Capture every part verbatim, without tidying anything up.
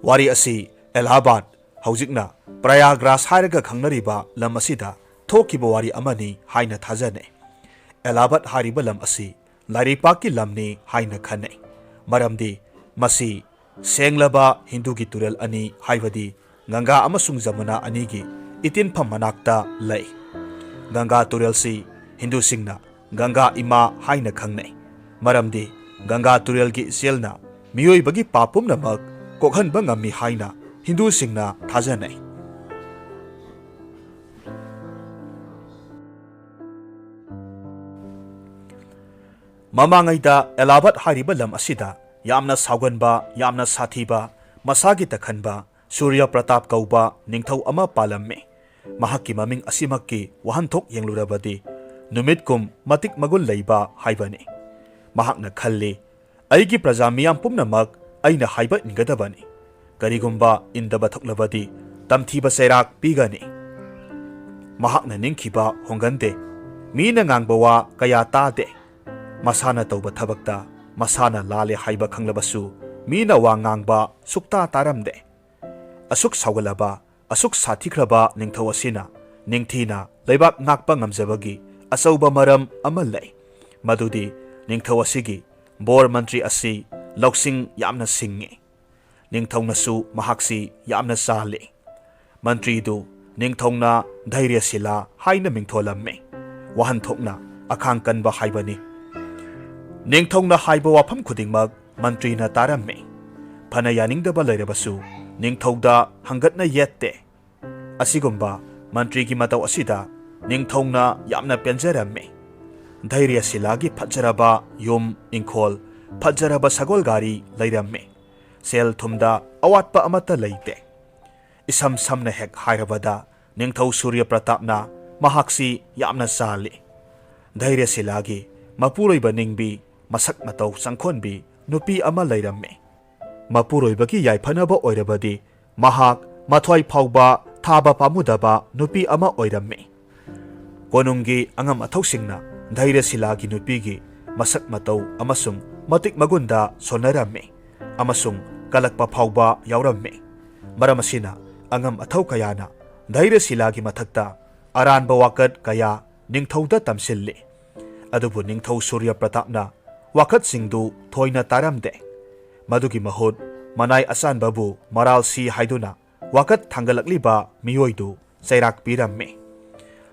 ꯋꯥꯔꯤ ꯑꯁꯤ ꯑꯦꯂꯥꯍꯥꯕꯥꯗ, ꯍꯧꯖꯤꯛꯅ ꯄ꯭ꯔꯌꯥꯒ꯭ꯔꯥꯖ ꯍꯥꯏꯔꯒ ꯈꯪꯅꯔꯤꯕ ꯂꯝ ꯑꯁꯤꯗ ꯊꯣꯛꯈꯤꯕ ꯋꯥꯔꯤ ꯑꯃꯅꯤ ꯍꯥꯏꯅ ꯊꯥꯖꯅꯩ꯫ ꯑꯦꯂꯥꯍꯥꯕꯥꯗ ꯍꯥꯏꯔꯤꯕ ꯂꯝ ꯑꯁꯤ ꯂꯥꯏꯔꯩꯄꯥꯛꯀꯤ ꯂꯝꯅꯤ ꯍꯥꯏꯅ ꯈꯟꯅꯩ, ꯃꯔꯝꯗꯤ ꯃꯁꯤ ꯁꯦꯡꯂꯕ ꯍꯤꯟꯗꯨꯒꯤ ꯇꯨꯔꯦꯜ ꯑꯅꯤ, ꯍꯥꯏꯕꯗꯤ ꯒꯪꯒꯥ ꯑꯃꯁꯨꯡ ꯖꯃꯨꯅꯥ ꯑꯅꯤꯒꯤ ꯏꯇꯤꯟꯐꯝ ꯃꯅꯥꯛꯇ ꯂꯩ꯫ ꯒꯪꯒꯥ ꯇꯨꯔꯦꯜꯁꯤ ꯍꯤꯟꯗꯨꯁꯤꯡꯅ ꯒꯪꯒꯥ ꯏꯃꯥ ꯍꯥꯏꯅ ꯈꯪꯅꯩ, ꯃꯔꯝꯗꯤ ꯒꯪꯒꯥ ꯇꯨꯔꯦꯜꯒꯤ ꯏꯆꯦꯜꯅ ꯃꯤꯑꯣꯏꯕꯒꯤ ꯄꯥꯞ ꯄꯨꯝꯅꯃꯛ ꯀꯣꯛꯍꯟꯕ ꯉꯝꯃꯤ ꯍꯥꯏꯅ ꯍꯤꯟꯗꯨꯁꯤꯡꯅ ꯊꯥꯖꯅꯩ꯫ ꯃꯃꯥꯡꯉꯩꯗ ꯑꯦꯂꯥꯍꯥꯕꯥꯗ ꯍꯥꯏꯔꯤꯕ ꯂꯝ ꯑꯁꯤꯗ ꯌꯥꯝꯅ ꯁꯥꯎꯒꯟꯕ, ꯌꯥꯝꯅ ꯁꯥꯊꯤꯕ, ꯃꯁꯥꯒꯤ ꯇꯈꯟꯕ ꯁꯨꯔ꯭ꯌ ꯄ꯭ꯔꯇꯥꯞ ꯀꯧꯕ ꯅꯤꯡꯊꯧ ꯑꯃ ꯄꯥꯜꯂꯝꯃꯤ꯫ ꯃꯍꯥꯛꯀꯤ ꯃꯃꯤꯡ ꯑꯁꯤꯃꯛꯀꯤ ꯋꯥꯍꯟꯊꯣꯛ ꯌꯦꯡꯂꯨꯔꯕꯗꯤ ꯅꯨꯃꯤꯠꯀꯨꯝ ꯃꯇꯤꯛ ꯃꯒꯨꯟ ꯂꯩꯕ ꯍꯥꯏꯕꯅꯤ꯫ ꯃꯍꯥꯛꯅ ꯈꯜꯂꯤ, "ꯑꯩꯒꯤ ꯄ꯭ꯔꯖꯥ ꯃꯤꯌꯥꯝ ꯄꯨꯝꯅꯃꯛ ꯑꯩꯅ ꯍꯥꯏꯕ ꯏꯟꯒꯗꯕꯅꯤ꯫ ꯀꯔꯤꯒꯨꯝꯕ ꯏꯟꯗꯕ ꯊꯣꯛꯂꯕꯗꯤ ꯇꯝꯊꯤꯕ ꯆꯩꯔꯥꯛ ꯄꯤꯒꯅꯤ꯫" ꯃꯍꯥꯛꯅ ꯅꯤꯡꯈꯤꯕ ꯍꯣꯡꯒꯟꯗꯦ꯫ ꯃꯤꯅ ꯉꯥꯡꯕ ꯋꯥ ꯀꯌꯥ ꯇꯥꯗꯦ꯫ ꯃꯁꯥꯅ ꯇꯧꯕ ꯊꯕꯛꯇ ꯃꯁꯥꯅ ꯂꯥꯜꯂꯦ ꯍꯥꯏꯕ ꯈꯪꯂꯕꯁꯨ ꯃꯤꯅ ꯋꯥ ꯉꯥꯡꯕ ꯁꯨꯛꯇꯥ ꯇꯥꯔꯝꯗꯦ꯫ ꯑꯁꯨꯛ ꯁꯥꯎꯒꯠꯂꯕ, ꯑꯁꯨꯛ ꯁꯥꯊꯤꯈ꯭ꯔꯕ ꯅꯤꯡꯊꯧ ꯑꯁꯤꯅ ꯅꯤꯡꯊꯤꯅ ꯂꯩꯕꯥꯛ ꯉꯥꯛꯄ ꯉꯝꯖꯕꯒꯤ ꯑꯆꯧꯕ ꯃꯔꯝ ꯑꯃ ꯂꯩ꯫ ꯃꯗꯨꯗꯤ ꯅꯤꯡꯊꯧ ꯑꯁꯤꯒꯤ ꯕꯣꯔ ꯃꯟꯇ꯭ꯔꯤ ꯑꯁꯤ ꯂꯧꯁꯤꯡ ꯌꯥꯝꯅ ꯁꯤꯡꯉꯤ꯫ ꯅꯤꯡꯊꯧꯅꯁꯨ ꯃꯍꯥꯛꯁꯤ ꯌꯥꯝꯅ ꯆꯥꯜꯂꯤ꯫ ꯃꯟꯇ꯭ꯔꯤꯗꯨ ꯅꯤꯡꯊꯧꯅ ꯙꯩꯔ꯭ꯌꯁꯤꯂꯥ ꯍꯥꯏꯅ ꯃꯤꯡꯊꯣꯜꯂꯝꯃꯤ꯫ ꯋꯥꯍꯟꯊꯣꯛꯅ ꯑꯈꯥꯡ ꯀꯟꯕ ꯍꯥꯏꯕꯅꯤ꯫ ꯅꯤꯡꯊꯧꯅ ꯍꯥꯏꯕ ꯋꯥꯐꯝ ꯈꯨꯗꯤꯡꯃꯛ ꯃꯟꯇ꯭ꯔꯤꯅ ꯇꯥꯔꯝꯃꯤ꯫ ꯐꯅ ꯌꯥꯅꯤꯡꯗꯕ ꯂꯩꯔꯕꯁꯨ ꯅꯤꯡꯊꯧꯗ ꯍꯪꯒꯠꯅ ꯌꯦꯠꯇꯦ꯫ ꯑꯁꯤꯒꯨꯝꯕ ꯃꯟꯇ꯭ꯔꯤꯒꯤ ꯃꯇꯧ ꯑꯁꯤꯗ ꯅꯤꯡꯊꯧꯅ ꯌꯥꯝꯅ ꯄꯦꯟꯖꯔꯝꯃꯤ꯫ ꯙꯩꯔ꯭ꯌꯁꯤꯂꯥꯒꯤ ꯐꯖꯔꯕ ꯌꯨꯝ, ꯏꯪꯈꯣꯜ, ꯐꯖꯔꯕ ꯁꯒꯣꯜ ꯒꯥꯔꯤ ꯂꯩꯔꯝꯃꯤ꯫ ꯁꯦꯜ ꯊꯨꯝꯗ ꯑꯋꯥꯠꯄ ꯑꯃꯠꯇ ꯂꯩꯇꯦ꯫ ꯏꯁꯝ ꯁꯝꯅ ꯍꯦꯛ ꯍꯥꯏꯔꯕꯗ, ꯅꯤꯡꯊꯧ ꯁꯨꯔ꯭ꯌ ꯄ꯭ꯔꯇꯥꯞꯅ ꯃꯍꯥꯛꯁꯤ ꯌꯥꯝꯅ ꯆꯥꯜꯂꯤ꯫ ꯙꯩꯔ꯭ꯌꯁꯤꯂꯥꯒꯤ ꯃꯄꯨꯔꯣꯏꯕ ꯅꯤꯡꯕꯤ, ꯃꯁꯛ ꯃꯇꯧ ꯆꯪꯈꯣꯟꯕꯤ ꯅꯨꯄꯤ ꯑꯃ ꯂꯩꯔꯝꯃꯤ꯫ ꯃꯄꯨꯔꯣꯏꯕꯒꯤ ꯌꯥꯏꯐꯅꯕ ꯑꯣꯏꯔꯕꯗꯤ ꯃꯍꯥꯛ ꯃꯊ꯭ꯋꯥꯏ ꯐꯥꯎꯕ ꯊꯥꯕ ꯄꯥꯝꯃꯨꯗꯕ ꯅꯨꯄꯤ ꯑꯃ ꯑꯣꯏꯔꯝꯃꯤ꯫ ꯀꯣꯅꯨꯡꯒꯤ ꯑꯉꯝ ꯑꯊꯧꯁꯤꯡꯅ ꯙꯩꯔ꯭ꯌꯁꯤꯂꯥꯒꯤ ꯅꯨꯄꯤꯒꯤ ꯃꯁꯛ ꯃꯇꯧ ꯑꯃꯁꯨꯡ ꯃꯇꯤꯛ ꯃꯒꯨꯟꯗ ꯁꯣꯟꯅꯔꯝꯃꯤ, ꯑꯃꯁꯨꯡ ꯀꯜꯂꯛꯄ ꯐꯥꯎꯕ ꯌꯥꯎꯔꯝꯃꯤ꯫ ꯃꯔꯝ ꯑꯁꯤꯅ ꯑꯉꯝ ꯑꯊꯧ ꯀꯌꯥꯅ ꯙꯩꯔ꯭ꯌꯁꯤꯂꯥꯒꯤ ꯃꯊꯛꯇ ꯑꯔꯥꯟꯕ ꯋꯥꯀꯠ ꯀꯌꯥ ꯅꯤꯡꯊꯧꯗ ꯇꯝꯁꯤꯜꯂꯤ꯫ ꯑꯗꯨꯕꯨ ꯅꯤꯡꯊꯧ ꯁꯨꯔ꯭ꯌ ꯄ꯭ꯔꯇꯥꯞꯅ ꯋꯥꯀꯠꯁꯤꯡꯗꯨ ꯊꯣꯏꯅ ꯇꯥꯔꯝꯗꯦ꯫ ꯃꯗꯨꯒꯤ ꯃꯍꯨꯠ ꯃꯅꯥꯏ ꯑꯆꯥꯟꯕꯕꯨ ꯃꯔꯥꯜ ꯁꯤ ꯍꯥꯏꯗꯨꯅ ꯋꯥꯀꯠ ꯊꯥꯡꯒꯠꯂꯛꯂꯤꯕ ꯃꯤꯑꯣꯏꯗꯨ ꯆꯩꯔꯥꯛ ꯄꯤꯔꯝꯃꯤ꯫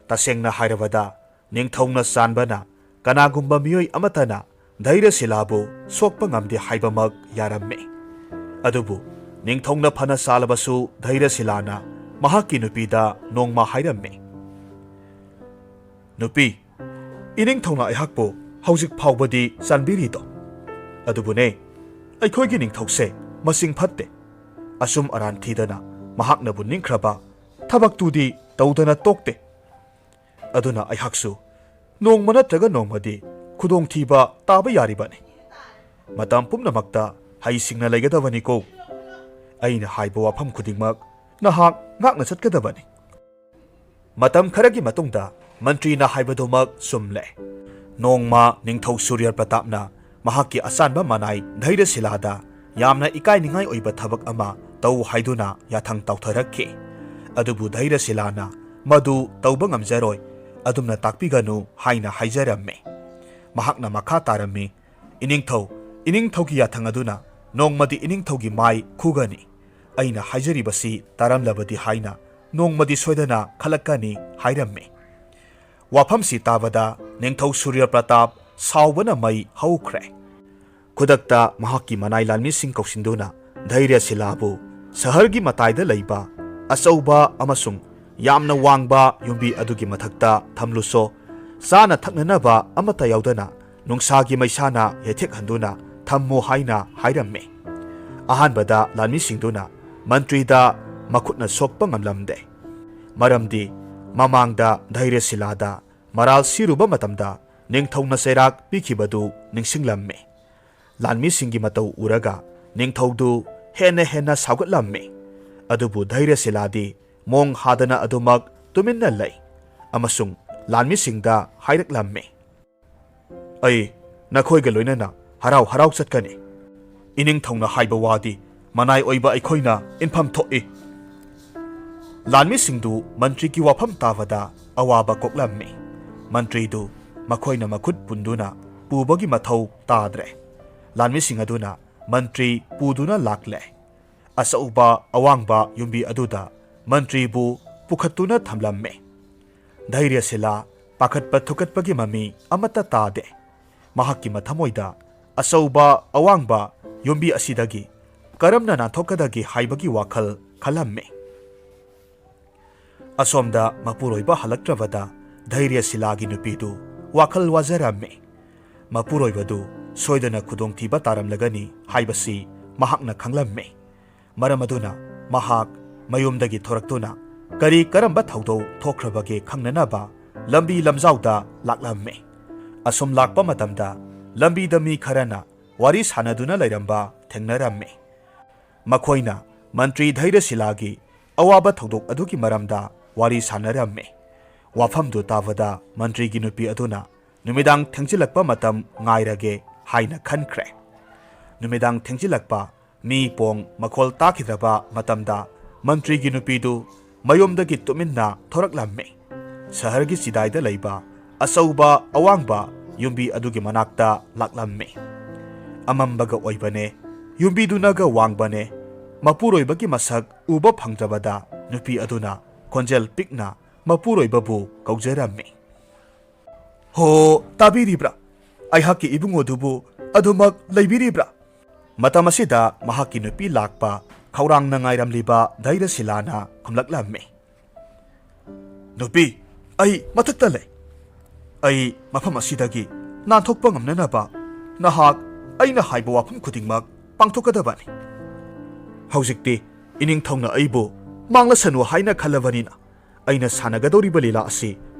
ꯇꯁꯦꯡꯅ ꯍꯥꯏꯔꯕꯗ, ꯅꯤꯡꯊꯧꯅ ꯆꯥꯟꯕꯅ ꯀꯅꯥꯒꯨꯝꯕ ꯃꯤꯑꯣꯏ ꯑꯃꯠꯇꯅ ꯙꯩꯔ꯭ꯌꯁꯤꯂꯥꯕꯨ ꯁꯣꯛꯄ ꯉꯝꯗꯦ ꯍꯥꯏꯕꯃꯛ ꯌꯥꯔꯝꯃꯤ꯫ ꯑꯗꯨꯕꯨ ꯅꯤꯡꯊꯧꯅ ꯐꯅ ꯆꯥꯜꯂꯕꯁꯨ ꯙꯩꯔ꯭ꯌꯁꯤꯂꯥꯅ ꯃꯍꯥꯛꯀꯤ ꯅꯨꯄꯤꯗ ꯅꯣꯡꯃ ꯍꯥꯏꯔꯝꯃꯤ, "ꯅꯨꯄꯤ, ꯏꯅꯤꯡꯊꯧꯅ ꯑꯩꯍꯥꯛꯄꯨ ꯍꯧꯖꯤꯛ ꯐꯥꯎꯕꯗꯤ ꯆꯥꯟꯕꯤꯔꯤꯗꯣ? ꯑꯗꯨꯕꯨꯅꯦ, ꯑꯩꯈꯣꯏꯒꯤ ꯅꯤꯡꯊꯧꯁꯦ ꯃꯁꯤꯡ ꯐꯠꯇꯦ꯫ ꯑꯆꯨꯝ ꯑꯔꯥꯟ ꯊꯤꯗꯅ ꯃꯍꯥꯛꯅꯕꯨ ꯅꯤꯡꯈ꯭ꯔꯕ ꯊꯕꯛꯇꯨꯗꯤ ꯇꯧꯗꯅ ꯇꯣꯛꯇꯦ꯫ ꯑꯗꯨꯅ ꯑꯩꯍꯥꯛꯁꯨ ꯅꯣꯡꯃ ꯅꯠꯇ꯭ꯔꯒ ꯅꯣꯡꯃꯗꯤ ꯈꯨꯗꯣꯡꯊꯤꯕ ꯇꯥꯕ ꯌꯥꯔꯤꯕꯅꯤ꯫ ꯃꯇꯝ ꯄꯨꯝꯅꯃꯛꯇ ꯍꯩꯁꯤꯡꯅ ꯂꯩꯒꯗꯕꯅꯤꯀꯣ꯫ ꯑꯩꯅ ꯍꯥꯏꯕ ꯋꯥꯐꯝ ꯈꯨꯗꯤꯡꯃꯛ ꯅꯍꯥꯛ ꯉꯥꯛꯅ ꯆꯠꯀꯗꯕꯅꯤ꯫" ꯃꯇꯝ ꯈꯔꯒꯤ ꯃꯇꯨꯡꯗ ꯃꯟꯇ꯭ꯔꯤꯅ ꯍꯥꯏꯕꯗꯨꯃꯛ ꯆꯨꯝꯂꯦ꯫ ꯅꯣꯡꯃ ꯅꯤꯡꯊꯧ ꯁꯨꯔ꯭ꯌ ꯄ꯭ꯔꯇꯥꯞꯅ ꯃꯍꯥꯛꯀꯤ ꯑꯆꯥꯟꯕ ꯃꯅꯥꯏ ꯙꯩꯔ꯭ꯌꯁꯤꯂꯥꯗ ꯌꯥꯝꯅ ꯏꯀꯥꯏꯅꯤꯡꯉꯥꯏ ꯑꯣꯏꯕ ꯊꯕꯛ ꯑꯃ ꯇꯧ ꯍꯥꯏꯗꯨꯅ ꯌꯥꯊꯪ ꯇꯧꯊꯔꯛꯈꯤ꯫ ꯑꯗꯨꯕꯨ ꯙꯩꯔ꯭ꯌꯁꯤꯂꯥꯅ ꯃꯗꯨ ꯇꯧꯕ ꯉꯝꯖꯔꯣꯏ, ꯑꯗꯨꯝꯅ ꯇꯥꯛꯄꯤꯒꯅꯨ ꯍꯥꯏꯅ ꯍꯥꯏꯖꯔꯝꯃꯤ꯫ ꯃꯍꯥꯛꯅ ꯃꯈꯥ ꯇꯥꯔꯝꯃꯤ, "ꯏꯅꯤꯡꯊꯧ, ꯏꯅꯤꯡꯊꯧꯒꯤ ꯌꯥꯊꯪ ꯑꯗꯨꯅ ꯅꯣꯡꯃꯗꯤ ꯏꯅꯤꯡꯊꯧꯒꯤ ꯃꯥꯏ ꯈꯨꯒꯅꯤ꯫ ꯑꯩꯅ ꯍꯥꯏꯖꯔꯤꯕꯁꯤ ꯇꯥꯔꯝꯂꯕꯗꯤ ꯍꯥꯏꯅ ꯅꯣꯡꯃꯗꯤ ꯁꯣꯏꯗꯅ ꯈꯜꯂꯛꯀꯅꯤ" ꯍꯥꯏꯔꯝꯃꯤ꯫ ꯋꯥꯐꯝꯁꯤ ꯇꯥꯕꯗ ꯅꯤꯡꯊꯧ ꯁꯨꯔ꯭ꯌ ꯄ꯭ꯔꯇꯥꯞ ꯁꯥꯎꯕꯅ ꯃꯩ ꯍꯧꯈ꯭ꯔꯦ꯫ ꯈꯨꯗꯛꯇ ꯃꯍꯥꯛꯀꯤ ꯃꯅꯥꯏ ꯂꯥꯟꯃꯤꯁꯤꯡ ꯀꯧꯁꯤꯟꯗꯨꯅ ꯙꯩꯔ꯭ꯌꯁꯤꯂꯥꯕꯨ ꯁꯍꯔꯒꯤ ꯃꯇꯥꯏꯗ ꯂꯩꯕ ꯑꯆꯧꯕ ꯑꯃꯁꯨꯡ ꯌꯥꯝꯅ ꯋꯥꯡꯕ ꯌꯨꯝꯕꯤ ꯑꯗꯨꯒꯤ ꯃꯊꯛꯇ ꯊꯝꯂꯨꯁꯣ꯫ ꯆꯥꯅ ꯊꯛꯅꯅꯕ ꯑꯃꯠꯇ ꯌꯥꯎꯗꯅ ꯅꯨꯡꯁꯥꯒꯤ ꯃꯩꯁꯥꯅ ꯌꯩꯊꯦꯛꯍꯟꯗꯨꯅ ꯊꯝꯃꯨ ꯍꯥꯏꯅ ꯍꯥꯏꯔꯝꯃꯤ꯫ ꯑꯍꯥꯟꯕꯗ ꯂꯥꯟꯃꯤꯁꯤꯡꯗꯨꯅ ꯃꯟꯇ꯭ꯔꯤꯗ ꯃꯈꯨꯠꯅ ꯁꯣꯛꯄ ꯉꯝꯂꯝꯗꯦ꯫ ꯃꯔꯝꯗꯤ ꯃꯃꯥꯡꯗ ꯙꯩꯔ꯭ꯌꯁꯤꯂꯥꯗ ꯃꯔꯥꯜ ꯁꯤꯔꯨꯕ ꯃꯇꯝꯗ ꯅꯤꯡꯊꯧꯅ ꯆꯩꯔꯥꯛ ꯄꯤꯈꯤꯕꯗꯨ ꯅꯤꯡꯁꯤꯡꯂꯝꯃꯤ꯫ ꯂꯥꯟꯃꯤꯁꯤꯡꯒꯤ ꯃꯇꯧ ꯎꯔꯒ ꯅꯤꯡꯊꯧꯗꯨ ꯍꯦꯟꯅ ꯍꯦꯟꯅ ꯁꯥꯎꯒꯠꯂꯝꯃꯤ꯫ ꯑꯗꯨꯕꯨ ꯙꯩꯔ꯭ꯌꯁꯤꯂꯥꯗꯤ ꯃꯣꯡ ꯍꯥꯗꯅ ꯑꯗꯨꯃꯛ ꯇꯨꯃꯤꯟꯅ ꯂꯩ ꯑꯃꯁꯨꯡ ꯂꯥꯟꯃꯤꯁꯤꯡꯗ ꯍꯥꯏꯔꯛꯂꯝꯃꯤ, "ꯑꯩ ꯅꯈꯣꯏꯒ ꯂꯣꯏꯅꯅ ꯍꯔꯥꯎ ꯍꯔꯥꯎ ꯆꯠꯀꯅꯤ꯫ ꯏꯅꯤꯡꯊꯧꯅ ꯍꯥꯏꯕ ꯋꯥꯗꯤ ꯃꯅꯥꯏ ꯑꯣꯏꯕ ꯑꯩꯈꯣꯏꯅ ꯏꯟꯐꯝ ꯊꯣꯛꯏ꯫ ꯂꯥꯟꯃꯤꯁꯤꯡꯗꯨ ꯃꯟꯇ꯭ꯔꯤꯒꯤ ꯋꯥꯐꯝ ꯇꯥꯕꯗ ꯑꯋꯥꯕ ꯀꯣꯛꯂꯝꯃꯤ꯫ ꯃꯟꯇ꯭ꯔꯤꯗꯨ ꯃꯈꯣꯏꯅ ꯃꯈꯨꯠ ꯄꯨꯟꯗꯨꯅ ꯄꯨꯕꯒꯤ ꯃꯊꯧ ꯇꯥꯗ꯭ꯔꯦ꯫ ꯂꯥꯟꯃꯤꯁꯤꯡ ꯑꯗꯨꯅ ꯃꯟꯇ꯭ꯔꯤ ꯄꯨꯗꯨꯅ ꯂꯥꯛꯂꯦ꯫ ꯑꯆꯧꯕ ꯑꯋꯥꯡꯕ ꯌꯨꯝꯕꯤ ꯑꯗꯨꯗ ꯃꯟꯇ꯭ꯔꯤꯕꯨ ꯄꯨꯈꯠꯇꯨꯅ ꯊꯝꯂꯝꯃꯦ꯫ ꯙꯩꯔ꯭ꯌꯁꯤꯂꯥ ꯄꯥꯈꯠꯄ ꯊꯨꯀꯠꯄꯒꯤ ꯃꯃꯤ ꯑꯃꯠꯇ ꯇꯥꯗꯦ꯫ ꯃꯍꯥꯛꯀꯤ ꯃꯊꯃꯣꯏꯗ ꯑꯆꯧꯕ ꯑꯋꯥꯡꯕ ꯌꯨꯝꯕꯤ ꯑꯁꯤꯗꯒꯤ ꯀꯔꯝꯅ ꯅꯥꯟꯊꯣꯛꯀꯗꯒꯦ ꯍꯥꯏꯕꯒꯤ ꯋꯥꯈꯜ ꯈꯜꯂꯝꯃꯤ꯫ ꯑꯁꯣꯝꯗ ꯃꯄꯨꯔꯣꯏꯕ ꯍꯜꯂꯛꯇ꯭ꯔꯕꯗ ꯙꯩꯔ꯭ꯌꯁꯤꯂꯥꯒꯤ ꯅꯨꯄꯤꯗꯨ ꯋꯥꯈꯜ ꯋꯥꯖꯔꯝꯃꯤ꯫ ꯃꯄꯨꯔꯣꯏꯕꯗꯨ ꯁꯣꯏꯗꯅ ꯈꯨꯗꯣꯡꯊꯤꯕ ꯇꯥꯔꯝꯂꯒꯅꯤ ꯍꯥꯏꯕꯁꯤ ꯃꯍꯥꯛꯅ ꯈꯪꯂꯝꯃꯤ꯫ ꯃꯔꯝ ꯑꯗꯨꯅ ꯃꯍꯥꯛ ꯃꯌꯨꯝꯗꯒꯤ ꯊꯣꯔꯛꯇꯨꯅ ꯀꯔꯤ ꯀꯔꯝꯕ ꯊꯧꯗꯣꯛ ꯊꯣꯛꯈ꯭ꯔꯕꯒꯦ ꯈꯪꯅꯅꯕ ꯂꯝꯕꯤ ꯂꯝꯖꯥꯎꯗ ꯂꯥꯛꯂꯝꯃꯤ꯫ ꯑꯁꯨꯝ ꯂꯥꯛꯄ ꯃꯇꯝꯗ ꯂꯝꯕꯤꯗ ꯃꯤ ꯈꯔꯅ ꯋꯥꯔꯤ ꯁꯥꯟꯅꯗꯨꯅ ꯂꯩꯔꯝꯕ ꯊꯦꯡꯅꯔꯝꯃꯤ꯫ ꯃꯈꯣꯏꯅ ꯃꯟꯇ꯭ꯔꯤ ꯙꯩꯔ꯭ꯌꯁꯤꯂꯥꯒꯤ ꯑꯋꯥꯕ ꯊꯧꯗꯣꯛ ꯑꯗꯨꯒꯤ ꯃꯔꯝꯗ ꯋꯥꯔꯤ ꯁꯥꯟꯅꯔꯝꯃꯤ꯫ ꯋꯥꯐꯝꯗꯨ ꯇꯥꯕꯗ ꯃꯟꯇ꯭ꯔꯤꯒꯤ ꯅꯨꯄꯤ ꯑꯗꯨꯅ ꯅꯨꯃꯤꯗꯥꯡ ꯊꯦꯡꯖꯤꯜꯂꯛꯄ ꯃꯇꯝ ꯉꯥꯏꯔꯒꯦ ꯍꯥꯏꯅ ꯈꯟꯈ꯭ꯔꯦ꯫ ꯅꯨꯃꯤꯗꯥꯡ ꯊꯦꯡꯖꯤꯜꯂꯛꯄ, ꯃꯤ ꯄꯣꯡ ꯃꯈꯣꯜ ꯇꯥꯈꯤꯗ꯭ꯔꯕ ꯃꯇꯝꯗ ꯃꯟꯇ꯭ꯔꯤꯒꯤ ꯅꯨꯄꯤꯗꯨ ꯃꯌꯨꯝꯗꯒꯤ ꯇꯨꯃꯤꯟꯅ ꯊꯣꯔꯛꯂꯝꯃꯤ꯫ ꯁꯍꯔꯒꯤ ꯆꯤꯗꯥꯏꯗ ꯂꯩꯕ ꯑꯆꯧꯕ ꯑꯋꯥꯡꯕ ꯌꯨꯝꯕꯤ ꯑꯗꯨꯒꯤ ꯃꯅꯥꯛꯇ ꯂꯥꯛꯂꯝꯃꯤ꯫ ꯑꯃꯝꯕꯒ ꯑꯣꯏꯕꯅꯦ, ꯌꯨꯝꯕꯤꯗꯨꯅꯒ ꯋꯥꯡꯕꯅꯦ꯫ ꯃꯄꯨꯔꯣꯏꯕꯒꯤ ꯃꯁꯛ ꯎꯕ ꯐꯪꯗ꯭ꯔꯕꯗ ꯅꯨꯄꯤ ꯑꯗꯨꯅ ꯈꯣꯟꯖꯦꯜ ꯄꯤꯛꯅ ꯃꯄꯨꯔꯣꯏꯕꯕꯨ ꯀꯧꯖꯔꯝꯃꯤ꯫ "ꯍꯣ, ꯇꯥꯕꯤꯔꯤꯕ꯭ꯔꯥ? ꯑꯩꯍꯥꯛꯀꯤ ꯏꯕꯨꯡꯉꯣꯗꯨꯕꯨ ꯑꯗꯨꯃꯛ ꯂꯩꯕꯤꯔꯤꯕ꯭ꯔꯥ?" ꯃꯇꯝ ꯑꯁꯤꯗ ꯃꯍꯥꯛꯀꯤ ꯅꯨꯄꯤ ꯂꯥꯛꯄ ꯈꯧꯔꯥꯡꯅ ꯉꯥꯏꯔꯝꯂꯤꯕ ꯙꯩꯔ꯭ꯌꯁꯤꯂꯥꯅ ꯈꯨꯝꯂꯛꯂꯝꯃꯤ꯫ "ꯅꯨꯄꯤ, ꯑꯩ ꯃꯊꯛꯇ ꯂꯩ꯫ ꯑꯩ ꯃꯐꯝ ꯑꯁꯤꯗꯒꯤ ꯅꯥꯟꯊꯣꯛꯄ ꯉꯝꯅꯅꯕ ꯅꯍꯥꯛ ꯑꯩꯅ ꯍꯥꯏꯕ ꯋꯥꯐꯝ ꯈꯨꯗꯤꯡꯃꯛ ꯄꯥꯡꯊꯣꯛꯀꯗꯕꯅꯤ꯫ ꯍꯧꯖꯤꯛꯇꯤ ꯏꯅꯤꯡꯊꯧꯅ ꯑꯩꯕꯨ ꯃꯥꯡꯂꯁꯅꯨ ꯍꯥꯏꯅ ꯈꯜꯂꯕꯅꯤꯅ ꯑꯩꯅ ꯁꯥꯟꯅꯒꯗꯧꯔꯤꯕ ꯂꯤꯂꯥ ꯑꯁꯤ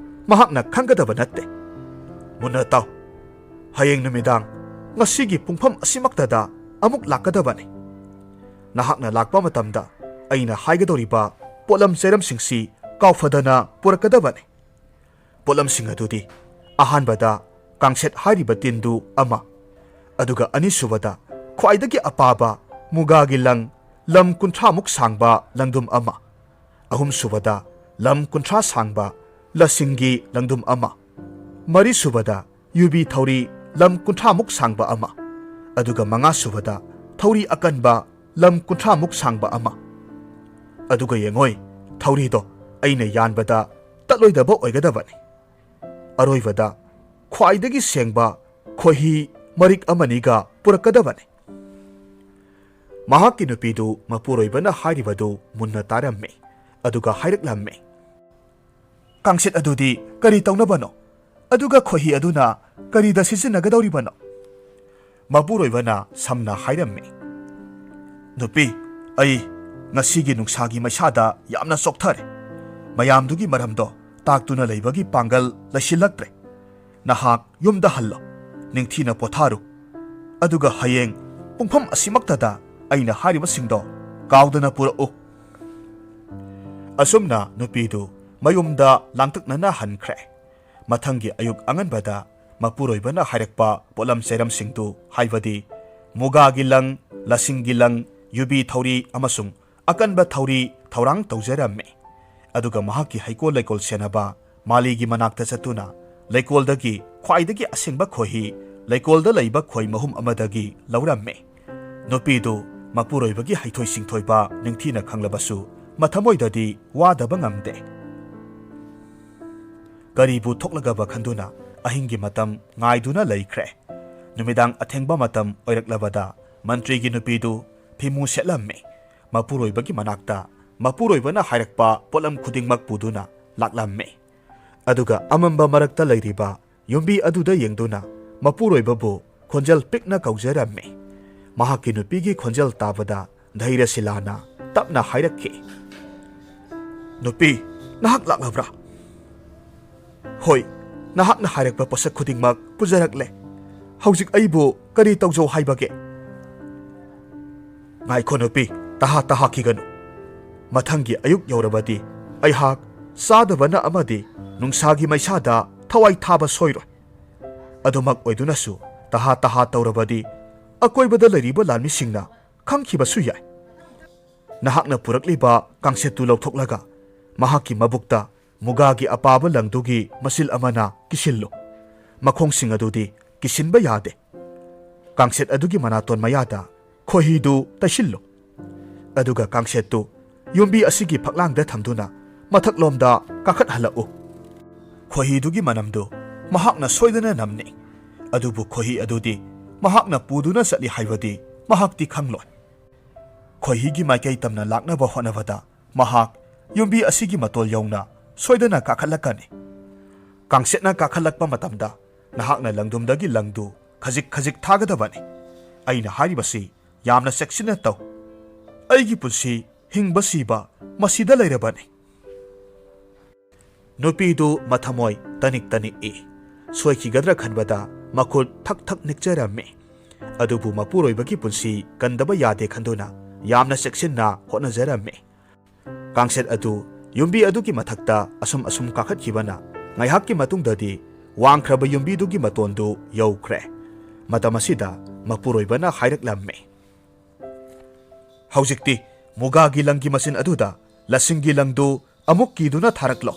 ꯃꯍꯥꯛꯅ ꯈꯪꯒꯗꯕ ꯅꯠꯇꯦ꯫ ꯃꯨꯟꯅ ꯇꯥꯎ, ꯍꯌꯦꯡ ꯅꯨꯃꯤꯗꯥꯡ ꯉꯁꯤꯒꯤ ꯄꯨꯡꯐꯝ ꯑꯁꯤꯃꯛꯇꯗ ꯑꯃꯨꯛ ꯂꯥꯛꯀꯗꯕꯅꯤ꯫ ꯅꯍꯥꯛꯅ ꯂꯥꯛꯄ ꯃꯇꯝꯗ ꯑꯩꯅ ꯍꯥꯏꯒꯗꯧꯔꯤꯕ ꯄꯣꯠꯂꯝ ꯆꯩꯔꯝꯁꯤꯡꯁꯤ ꯀꯥꯎꯐꯗꯅ ꯄꯨꯔꯛꯀꯗꯕꯅꯤ꯫ ꯄꯣꯠꯂꯝꯁꯤꯡ ꯑꯗꯨꯗꯤ ꯑꯍꯥꯟꯕꯗ ꯀꯥꯡꯁꯦꯠ ꯍꯥꯏꯔꯤꯕ ꯇꯤꯟꯗꯨ ꯑꯃ, ꯑꯗꯨꯒ ꯑꯅꯤꯁꯨꯕꯗ ꯈ꯭ꯋꯥꯏꯗꯒꯤ ꯑꯄꯥꯕ ꯃꯨꯒꯥꯒꯤ ꯂꯪ, ꯂꯝ ꯀꯨꯟꯊ꯭ꯔꯥꯃꯨꯛ ꯁꯥꯡꯕ ꯂꯪꯗꯨꯝ ꯑꯃ, ꯑꯍꯨꯝꯁꯨꯕꯗ ꯂꯝ ꯀꯨꯟꯊ꯭ꯔꯥ ꯁꯥꯡꯕ ꯂꯁꯤꯡꯒꯤ ꯂꯪꯗꯨꯝ ꯑꯃ, ꯃꯔꯤꯁꯨꯕꯗ ꯌꯨꯕꯤ ꯊꯧꯔꯤ ꯂꯝ ꯀꯨꯟꯊ꯭ꯔꯥꯃꯨꯛ ꯁꯥꯡꯕ ꯑꯃ, ꯑꯗꯨꯒ ꯃꯉꯥꯁꯨꯕꯗ ꯊꯧꯔꯤ ꯑꯀꯟꯕ ꯂꯝ ꯀꯨꯟꯊ꯭ꯔꯥꯃꯨꯛ ꯁꯥꯡꯕ ꯑꯃ꯫ ꯑꯗꯨꯒ ꯌꯦꯡꯉꯣꯏ, ꯊꯧꯔꯤꯗꯣ ꯑꯩꯅ ꯌꯥꯟꯕꯗ ꯇꯠꯂꯣꯏꯗꯕ ꯑꯣꯏꯒꯗꯕꯅꯤ꯫ ꯑꯔꯣꯏꯕꯗ ꯈ꯭ꯋꯥꯏꯗꯒꯤ ꯁꯦꯡꯕ ꯈꯣꯏꯍꯤ ꯃꯔꯤꯛ ꯑꯃꯅꯤꯒ ꯄꯨꯔꯛꯀꯗꯕꯅꯤ꯫ ꯃꯍꯥꯛꯀꯤ ꯅꯨꯄꯤꯗꯨ ꯃꯄꯨꯔꯣꯏꯕꯅ ꯍꯥꯏꯔꯤꯕꯗꯨ ꯃꯨꯟꯅ ꯇꯥꯔꯝꯃꯤ, ꯑꯗꯨꯒ ꯍꯥꯏꯔꯛꯂꯝꯃꯤ, "ꯀꯥꯡꯁꯤꯠ ꯑꯗꯨꯗꯤ ꯀꯔꯤ ꯇꯧꯅꯕꯅꯣ? ꯑꯗꯨꯒ ꯈꯣꯏꯍꯤ ꯑꯗꯨꯅ ꯀꯔꯤꯗ ꯁꯤꯖꯤꯟꯅꯒꯗꯧꯔꯤꯕꯅꯣ?" ꯃꯄꯨꯔꯣꯏꯕꯅ ꯁꯝꯅ ꯍꯥꯏꯔꯝꯃꯤ, "ꯅꯨꯄꯤ, ꯑꯩ ꯉꯁꯤꯒꯤ ꯅꯨꯡꯁꯥꯒꯤ ꯃꯩꯁꯥꯗ ꯌꯥꯝꯅ ꯆꯣꯛꯊꯔꯦ꯫ ꯃꯌꯥꯝꯗꯨꯒꯤ ꯃꯔꯝꯗꯣ ꯇꯥꯛꯇꯨꯅ ꯂꯩꯕꯒꯤ ꯄꯥꯡꯒꯜ ꯂꯩꯁꯤꯜꯂꯛꯇ꯭ꯔꯦ꯫ ꯅꯍꯥꯛ ꯌꯨꯝꯗ ꯍꯜꯂꯣ, ꯅꯤꯡꯊꯤꯅ ꯄꯣꯊꯥꯔꯨ, ꯑꯗꯨꯒ ꯍꯌꯦꯡ ꯄꯨꯡꯐꯝ ꯑꯁꯤꯃꯛꯇꯗ ꯑꯩꯅ ꯍꯥꯏꯔꯤꯕꯁꯤꯡꯗꯣ ꯀꯥꯎꯗꯅ ꯄꯨꯔꯛꯎ꯫" ꯑꯁꯨꯝꯅ ꯅꯨꯄꯤꯗꯨ ꯃꯌꯨꯝꯗ ꯂꯥꯡꯇꯛꯅꯅ ꯍꯟꯈ꯭ꯔꯦ꯫ ꯃꯊꯪꯒꯤ ꯑꯌꯨꯛ ꯑꯉꯟꯕꯗ ꯃꯄꯨꯔꯣꯏꯕꯅ ꯍꯥꯏꯔꯛꯄ ꯄꯣꯠꯂꯝ ꯆꯩꯔꯝꯁꯤꯡꯗꯨ, ꯍꯥꯏꯕꯗꯤ ꯃꯨꯒꯥꯒꯤ ꯂꯪ, ꯂꯁꯤꯡꯒꯤ ꯂꯪ, ꯌꯨꯕꯤ ꯊꯧꯔꯤ ꯑꯃꯁꯨꯡ ꯑꯀꯟꯕ ꯊꯧꯔꯤ ꯊꯧꯔꯥꯡ ꯇꯧꯖꯔꯝꯃꯤ꯫ ꯑꯗꯨꯒ ꯃꯍꯥꯛꯀꯤ ꯍꯩꯀꯣꯜ ꯂꯩꯀꯣꯜ ꯁꯦꯟꯅꯕ ꯃꯥꯂꯤꯒꯤ ꯃꯅꯥꯛꯇ ꯆꯠꯇꯨꯅ ꯂꯩꯀꯣꯜꯗꯒꯤ ꯈ꯭ꯋꯥꯏꯗꯒꯤ ꯑꯁꯦꯡꯕ ꯈꯣꯏꯍꯤ ꯂꯩꯀꯣꯜꯗ ꯂꯩꯕ ꯈꯣꯏ ꯃꯍꯨꯝ ꯑꯃꯗꯒꯤ ꯂꯧꯔꯝꯃꯤ꯫ ꯅꯨꯄꯤꯗꯨ ꯃꯄꯨꯔꯣꯏꯕꯒꯤ ꯍꯩꯊꯣꯏ ꯁꯤꯡꯊꯣꯏꯕ ꯅꯤꯡꯊꯤꯅ ꯈꯪꯂꯕꯁꯨ ꯃꯊꯃꯣꯏꯗꯗꯤ ꯋꯥꯗꯕ ꯉꯝꯗꯦ꯫ ꯀꯔꯤꯕꯨ ꯊꯣꯛꯂꯒꯕ ꯈꯟꯗꯨꯅ ꯑꯍꯤꯡꯒꯤ ꯃꯇꯝ ꯉꯥꯏꯗꯨꯅ ꯂꯩꯈ꯭ꯔꯦ꯫ ꯅꯨꯃꯤꯗꯥꯡ ꯑꯊꯦꯡꯕ ꯃꯇꯝ ꯑꯣꯏꯔꯛꯂꯕꯗ ꯃꯟꯇ꯭ꯔꯤꯒꯤ ꯅꯨꯄꯤꯗꯨ ꯐꯤꯃꯨ ꯁꯦꯠꯂꯝꯃꯤ꯫ ꯃꯄꯨꯔꯣꯏꯕꯒꯤ ꯃꯅꯥꯛꯇ ꯃꯄꯨꯔꯣꯏꯕꯅ ꯍꯥꯏꯔꯛꯄ ꯄꯣꯠꯂꯝ ꯈꯨꯗꯤꯡꯃꯛ ꯄꯨꯗꯨꯅ ꯂꯥꯛꯂꯝꯃꯤ꯫ ꯑꯗꯨꯒ ꯑꯃꯝꯕ ꯃꯔꯛꯇ ꯂꯩꯔꯤꯕ ꯌꯨꯝꯕꯤ ꯑꯗꯨꯗ ꯌꯦꯡꯗꯨꯅ ꯃꯄꯨꯔꯣꯏꯕꯕꯨ ꯈꯣꯟꯖꯦꯜ ꯄꯤꯛꯅ ꯀꯧꯖꯔꯝꯃꯤ꯫ ꯃꯍꯥꯛꯀꯤ ꯅꯨꯄꯤꯒꯤ ꯈꯣꯟꯖꯦꯜ ꯇꯥꯕꯗ ꯙꯩꯔꯁꯤꯂꯥꯅ ꯇꯞꯅ ꯍꯥꯏꯔꯛꯈꯤ, "ꯅꯨꯄꯤ, ꯅꯍꯥꯛ ꯂꯥꯛꯂꯕ꯭ꯔꯥ?" "ꯍꯣꯏ, ꯅꯍꯥꯛꯅ ꯍꯥꯏꯔꯛꯄ ꯄꯣꯠꯁꯛ ꯈꯨꯗꯤꯡꯃꯛ ꯄꯨꯖꯔꯛꯂꯦ꯫ ꯍꯧꯖꯤꯛ ꯑꯩꯕꯨ ꯀꯔꯤ ꯇꯧꯖꯧ ꯍꯥꯏꯕꯒꯦ?" "ꯉꯥꯏꯈꯣ ꯅꯨꯄꯤ, ꯇꯍꯥ ꯇꯍꯥꯈꯤꯒꯅꯨ꯫ ꯃꯊꯪꯒꯤ ꯑꯌꯨꯛ ꯌꯧꯔꯕꯗꯤ ꯑꯩꯍꯥꯛ ꯆꯥꯗꯕꯅ ꯑꯃꯗꯤ ꯅꯨꯡꯁꯥꯒꯤ ꯃꯩꯁꯥꯗ ꯊꯋꯥꯏ ꯊꯥꯕ ꯁꯣꯏꯔꯣꯏ꯫ ꯑꯗꯨꯃꯛ ꯑꯣꯏꯗꯨꯅꯁꯨ ꯇꯍꯥ ꯇꯍꯥ ꯇꯧꯔꯕꯗꯤ ꯑꯀꯣꯏꯕꯗ ꯂꯩꯔꯤꯕ ꯂꯥꯟꯃꯤꯁꯤꯡꯅ ꯈꯪꯈꯤꯕꯁꯨ ꯌꯥꯏ꯫ ꯅꯍꯥꯛꯅ ꯄꯨꯔꯛꯂꯤꯕ ꯀꯥꯡꯁꯦꯠꯇꯨ ꯂꯧꯊꯣꯛꯂꯒ ꯃꯍꯥꯛꯀꯤ ꯃꯕꯨꯛꯇ ꯃꯨꯒꯥꯒꯤ ꯑꯄꯥꯕ ꯂꯪꯗꯨꯒꯤ ꯃꯆꯤꯜ ꯑꯃꯅ ꯀꯤꯁꯤꯜꯂꯨ꯫ ꯃꯈꯣꯡꯁꯤꯡ ꯑꯗꯨꯗꯤ ꯀꯤꯁꯤꯟꯕ ꯌꯥꯗꯦ꯫ ꯀꯥꯡꯁꯦꯠ ꯑꯗꯨꯒꯤ ꯃꯅꯥꯇꯣꯟ ꯃꯌꯥꯗ ꯈꯣꯏꯍꯤꯗꯨ ꯇꯩꯁꯤꯜꯂꯨ꯫ ꯑꯗꯨꯒ ꯀꯥꯡꯁꯦꯠꯇꯨ ꯌꯨꯝꯕꯤ ꯑꯁꯤꯒꯤ ꯐꯛꯂꯥꯡꯗ ꯊꯝꯗꯨꯅ ꯃꯊꯛꯂꯣꯝꯗ ꯀꯥꯈꯠꯍꯜꯂꯛꯎ꯫ ꯈꯣꯏꯍꯤꯗꯨꯒꯤ ꯃꯅꯝꯗꯨ ꯃꯍꯥꯛꯅ ꯁꯣꯏꯗꯅ ꯅꯝꯅꯤ꯫ ꯑꯗꯨꯕꯨ ꯈꯣꯏꯍꯤ ꯑꯗꯨꯗꯤ ꯃꯍꯥꯛꯅ ꯄꯨꯗꯨꯅ ꯆꯠꯂꯤ ꯍꯥꯏꯕꯗꯤ ꯃꯍꯥꯛꯇꯤ ꯈꯪꯂꯣꯏ꯫ ꯈꯣꯏꯍꯤꯒꯤ ꯃꯥꯏꯀꯩ ꯇꯝꯅ ꯂꯥꯛꯅꯕ ꯍꯣꯠꯅꯕꯗ ꯃꯍꯥꯛ ꯌꯨꯝꯕꯤ ꯑꯁꯤꯒꯤ ꯃꯇꯣꯜ ꯌꯧꯅ ꯁꯣꯏꯗꯅ ꯀꯥꯈꯠꯂꯛꯀꯅꯤ꯫ ꯀꯥꯡꯁꯦꯠꯅ ꯀꯥꯈꯠꯂꯛꯄ ꯃꯇꯝꯗ ꯅꯍꯥꯛꯅ ꯂꯪꯗꯨꯝꯗꯒꯤ ꯂꯪꯗꯨ ꯈꯖꯤꯛ ꯈꯖꯤꯛ ꯊꯥꯒꯗꯕꯅꯤ꯫ ꯑꯩꯅ ꯍꯥꯏꯔꯤꯕꯁꯤ ꯌꯥꯝꯅ ꯆꯦꯛꯁꯤꯟꯅ ꯇꯧ꯫ ꯑꯩꯒꯤ ꯄꯨꯟꯁꯤ ꯍꯤꯡꯕ ꯁꯤꯕ ꯃꯁꯤꯗ ꯂꯩꯔꯕꯅꯤ꯫ ꯅꯨꯄꯤꯗꯨ ꯃꯊꯃꯣꯏ ꯇꯅꯤꯛ ꯇꯅꯤꯛꯏ꯫ ꯁꯣꯏꯈꯤꯒꯗ꯭ꯔꯥ ꯈꯟꯕꯗ ꯃꯈꯨꯠ ꯊꯛ ꯊꯛ ꯅꯤꯛꯆꯔꯝꯃꯤ꯫ ꯑꯗꯨꯕꯨ ꯃꯄꯨꯔꯣꯏꯕꯒꯤ ꯄꯨꯟꯁꯤ ꯀꯟꯗꯕ ꯌꯥꯗꯦ ꯈꯟꯗꯨꯅ ꯌꯥꯝꯅ ꯆꯦꯛꯁꯤꯟꯅ ꯍꯣꯠꯅꯖꯔꯝꯃꯤ꯫ ꯀꯥꯡꯁꯦꯠ ꯑꯗꯨ ꯌꯨꯝꯕꯤ ꯑꯗꯨꯒꯤ ꯃꯊꯛꯇ ꯑꯁꯨꯝ ꯑꯁꯨꯝ ꯀꯥꯈꯠꯈꯤꯕꯅ ꯉꯥꯏꯍꯥꯛꯀꯤ ꯃꯇꯨꯡꯗꯗꯤ ꯋꯥꯡꯈ꯭ꯔꯕ ꯌꯨꯝꯕꯤꯗꯨꯒꯤ ꯃꯇꯣꯟꯗꯨ ꯌꯧꯈ꯭ꯔꯦ꯫ ꯃꯇꯝ ꯑꯁꯤꯗ ꯃꯄꯨꯔꯣꯏꯕꯅ ꯍꯥꯏꯔꯛꯂꯝꯃꯤ, "ꯍꯧꯖꯤꯛꯇꯤ ꯃꯨꯒꯥꯒꯤ ꯂꯪꯒꯤ ꯃꯆꯤꯟ ꯑꯗꯨꯗ ꯂꯁꯤꯡꯒꯤ ꯂꯪꯗꯨ ꯑꯃꯨꯛ ꯀꯤꯗꯨꯅ ꯊꯥꯔꯛꯂꯣ꯫"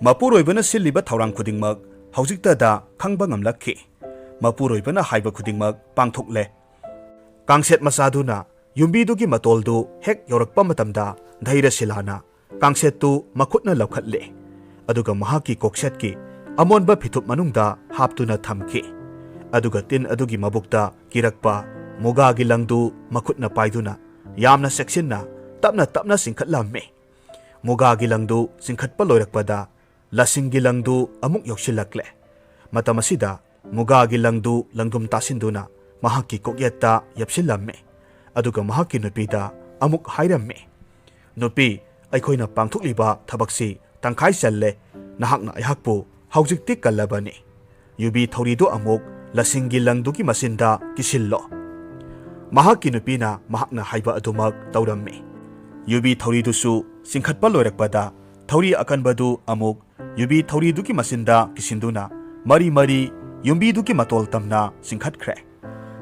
ꯃꯄꯨꯔꯣꯏꯕꯅ ꯁꯤꯜꯂꯤꯕ ꯊꯧꯔꯥꯡ ꯈꯨꯗꯤꯡꯃꯛ ꯍꯧꯖꯤꯛꯇꯗ ꯈꯪꯕ ꯉꯝꯂꯛꯈꯤ꯫ ꯃꯄꯨꯔꯣꯏꯕꯅ ꯍꯥꯏꯕ ꯈꯨꯗꯤꯡꯃꯛ ꯄꯥꯡꯊꯣꯛꯂꯦ꯫ ꯀꯥꯡꯁꯦꯠ ꯃꯆꯥꯗꯨꯅ ꯌꯨꯝꯕꯤꯗꯨꯒꯤ ꯃꯇꯣꯜꯗꯨ ꯍꯦꯛ ꯌꯧꯔꯛꯄ ꯃꯇꯝꯗ ꯙꯩꯔꯁꯤꯂꯥꯅ ꯀꯥꯡꯁꯦꯠꯇꯨ ꯃꯈꯨꯠꯅ ꯂꯧꯈꯠꯂꯦ꯫ ꯑꯗꯨꯒ ꯃꯍꯥꯛꯀꯤ ꯀꯣꯛꯁꯦꯠꯀꯤ ꯑꯃꯣꯟꯕ ꯐꯤꯊꯨꯞ ꯃꯅꯨꯡꯗ ꯍꯥꯞꯇꯨꯅ ꯊꯝꯈꯤ꯫ ꯑꯗꯨꯒ ꯇꯤꯟ ꯑꯗꯨꯒꯤ ꯃꯕꯨꯛꯇ ꯀꯤꯔꯛꯄ ꯃꯨꯒꯥꯒꯤ ꯂꯪꯗꯨ ꯃꯈꯨꯠꯅ ꯄꯥꯏꯗꯨꯅ ꯌꯥꯝꯅ ꯆꯦꯛꯁꯤꯟꯅ ꯇꯞꯅ ꯇꯞꯅ ꯆꯤꯡꯈꯠꯂꯝꯃꯤ꯫ ꯃꯨꯒꯥꯒꯤ ꯂꯪꯗꯨ ꯆꯤꯡꯈꯠꯄ ꯂꯣꯏꯔꯛꯄꯗ ꯂꯁꯤꯡꯒꯤ ꯂꯪꯗꯨ ꯑꯃꯨꯛ ꯌꯧꯁꯤꯜꯂꯛꯂꯦ꯫ ꯃꯇꯝ ꯑꯁꯤꯗ ꯃꯨꯒꯥꯒꯤ ꯂꯪꯗꯨ ꯂꯪꯗꯨꯝ ꯇꯥꯁꯤꯟꯗꯨꯅ ꯃꯍꯥꯛꯀꯤ ꯀꯣꯛꯌꯦꯠꯇ ꯌꯦꯞꯁꯤꯜꯂꯝꯃꯤ꯫ ꯑꯗꯨꯒ ꯃꯍꯥꯛꯀꯤ ꯅꯨꯄꯤꯗ ꯑꯃꯨꯛ ꯍꯥꯏꯔꯝꯃꯤ, "ꯅꯨꯄꯤ, ꯑꯩꯈꯣꯏꯅ ꯄꯥꯡꯊꯣꯛꯂꯤꯕ ꯊꯕꯛꯁꯤ ꯇꯪꯈꯥꯏ ꯆꯜꯂꯦ꯫ ꯅꯍꯥꯛꯅ ꯑꯩꯍꯥꯛꯄꯨ ꯍꯧꯖꯤꯛꯇꯤ ꯀꯜꯂꯕꯅꯤ꯫ ꯌꯨꯕꯤ ꯊꯧꯔꯤꯗꯨ ꯑꯃꯨꯛ ꯂꯁꯤꯡꯒꯤ ꯂꯪꯗꯨꯒꯤ ꯃꯆꯤꯟꯗ ꯀꯤꯁꯤꯜꯂꯣ꯫" ꯃꯍꯥꯛꯀꯤ ꯅꯨꯄꯤꯅ ꯃꯍꯥꯛꯅ ꯍꯥꯏꯕ ꯑꯗꯨꯃꯛ ꯇꯧꯔꯝꯃꯤ꯫ ꯌꯨꯕꯤ ꯊꯧꯔꯤꯗꯨꯁꯨ ꯆꯤꯡꯈꯠꯄ ꯂꯣꯏꯔꯛꯄꯗ ꯊꯧꯔꯤ ꯑꯀꯟꯕꯗꯨ ꯑꯃꯨꯛ ꯌꯨꯕꯤ ꯊꯧꯔꯤꯗꯨꯒꯤ ꯃꯆꯤꯟꯗ ꯀꯤꯁꯤꯟꯗꯨꯅ ꯃꯔꯤ ꯃꯔꯤ ꯌꯨꯝꯕꯤꯗꯨꯒꯤ ꯃꯇꯣꯜ ꯇꯝꯅ ꯆꯤꯡꯈꯠꯈ꯭ꯔꯦ꯫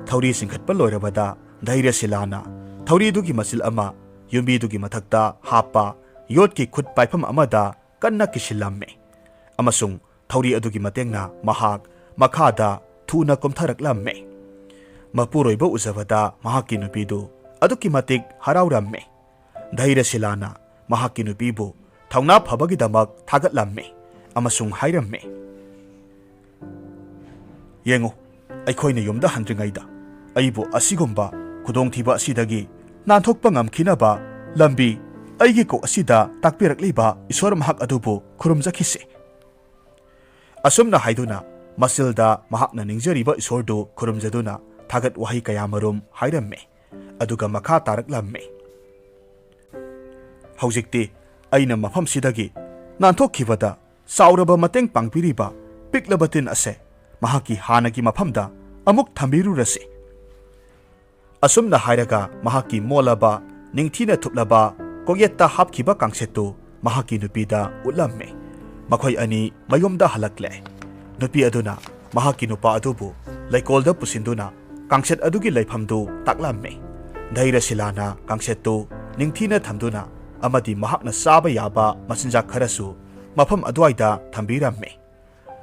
ꯊꯧꯔꯤ ꯆꯤꯡꯈꯠꯄ ꯂꯣꯏꯔꯕꯗ ꯙꯩꯔ꯭ꯌꯁꯤꯂꯥꯅ ꯊꯧꯔꯤꯗꯨꯒꯤ ꯃꯆꯤꯜ ꯑꯃ ꯌꯨꯝꯕꯤꯗꯨꯒꯤ ꯃꯊꯛꯇ ꯍꯥꯞꯄ ꯌꯣꯠꯀꯤ ꯈꯨꯠ ꯄꯥꯏꯐꯝ ꯑꯃꯗ ꯀꯟꯅ ꯀꯤꯁꯤꯜꯂꯝꯃꯤ, ꯑꯃꯁꯨꯡ ꯊꯧꯔꯤ ꯑꯗꯨꯒꯤ ꯃꯇꯦꯡꯅ ꯃꯍꯥꯛ ꯃꯈꯥꯗ ꯊꯨꯅ ꯀꯨꯝꯊꯔꯛꯂꯝꯃꯤ꯫ ꯃꯄꯨꯔꯣꯏꯕ ꯎꯖꯕꯗ ꯃꯍꯥꯛꯀꯤ ꯅꯨꯄꯤꯗꯨ ꯑꯗꯨꯛꯀꯤ ꯃꯇꯤꯛ ꯍꯔꯥꯎꯔꯝꯃꯤ꯫ ꯙꯩꯔ꯭ꯌꯁꯤꯂꯥꯅ ꯃꯍꯥꯛꯀꯤ ꯅꯨꯄꯤꯕꯨ ꯊꯧꯅꯥ ꯐꯕꯒꯤꯗꯃꯛ ꯊꯥꯒꯠꯂꯝꯃꯤ ꯑꯃꯁꯨꯡ ꯍꯥꯏꯔꯝꯃꯤ, "ꯌꯦꯡꯉꯨ, ꯑꯩꯈꯣꯏꯅ ꯌꯨꯝꯗ ꯍꯟꯗ꯭ꯔꯤꯉꯩꯗ ꯑꯩꯕꯨ ꯑꯁꯤꯒꯨꯝꯕ ꯈꯨꯗꯣꯡꯊꯤꯕ ꯑꯁꯤꯗꯒꯤ ꯅꯥꯟꯊꯣꯛꯄ ꯉꯝꯈꯤꯅꯕ ꯂꯝꯕꯤ ꯑꯩꯒꯤ ꯀꯣꯛ ꯑꯁꯤꯗ ꯇꯥꯛꯄꯤꯔꯛꯂꯤꯕ ꯏꯁꯣꯔ ꯃꯍꯥꯛ ꯑꯗꯨꯕꯨ ꯈꯨꯔꯨꯝꯖꯈꯤꯁꯤ"꯫ ꯑꯁꯨꯝꯅ ꯍꯥꯏꯗꯨꯅ ꯃꯆꯤꯜꯗ ꯃꯍꯥꯛꯅ ꯅꯤꯡꯖꯔꯤꯕ ꯏꯁꯣꯔꯗꯨ ꯈꯨꯔꯨꯝꯖꯗꯨꯅ ꯊꯥꯒꯠ ꯋꯥꯍꯩ ꯀꯌꯥꯃꯔꯨꯝ ꯍꯥꯏꯔꯝꯃꯤ꯫ ꯑꯗꯨꯒ ꯃꯈꯥ ꯇꯥꯔꯛꯂꯝꯃꯤ, "ꯍꯧꯖꯤꯛꯇꯤ ꯑꯩꯅ ꯃꯐꯝꯁꯤꯗꯒꯤ ꯅꯥꯟꯊꯣꯛꯈꯤꯕꯗ ꯆꯥꯎꯔꯕ ꯃꯇꯦꯡ ꯄꯥꯡꯕꯤꯔꯤꯕ ꯄꯤꯛꯂꯕ ꯇꯤꯟ ꯑꯁꯦ ꯃꯍꯥꯛꯀꯤ ꯍꯥꯟꯅꯒꯤ ꯃꯐꯝꯗ ꯑꯃꯨꯛ ꯊꯝꯕꯤꯔꯨꯔꯁꯤ"꯫ ꯑꯁꯨꯝꯅ ꯍꯥꯏꯔꯒ ꯃꯍꯥꯛꯀꯤ ꯃꯣꯠꯂꯕ, ꯅꯤꯡꯊꯤꯅ ꯊꯨꯞꯂꯕ ꯀꯣꯛꯌꯦꯠꯇ ꯍꯥꯞꯈꯤꯕ ꯀꯥꯡꯁꯦꯠꯇꯨ ꯃꯍꯥꯛꯀꯤ ꯅꯨꯄꯤꯗ ꯎꯠꯂꯝꯃꯤ꯫ ꯃꯈꯣꯏ ꯑꯅꯤ ꯃꯌꯨꯝꯗ ꯍꯜꯂꯛꯂꯦ꯫ ꯅꯨꯄꯤ ꯑꯗꯨꯅ ꯃꯍꯥꯛꯀꯤ ꯅꯨꯄꯥ ꯑꯗꯨꯕꯨ ꯂꯩꯀꯣꯜꯗ ꯄꯨꯁꯤꯟꯗꯨꯅ ꯀꯥꯡꯁꯦꯠ ꯑꯗꯨꯒꯤ ꯂꯩꯐꯝꯗꯨ ꯇꯥꯛꯂꯝꯃꯤ꯫ ꯙꯩꯔ꯭ꯌꯁꯤꯂꯥꯅ ꯀꯥꯡꯁꯦꯠꯇꯨ ꯅꯤꯡꯊꯤꯅ ꯊꯝꯗꯨꯅ ꯑꯃꯗꯤ ꯃꯍꯥꯛꯅ ꯆꯥꯕ ꯌꯥꯕ ꯃꯆꯤꯟꯖꯥꯛ ꯈꯔꯁꯨ ꯃꯐꯝ ꯑꯗꯨꯋꯥꯏꯗ ꯊꯝꯕꯤꯔꯝꯃꯤ꯫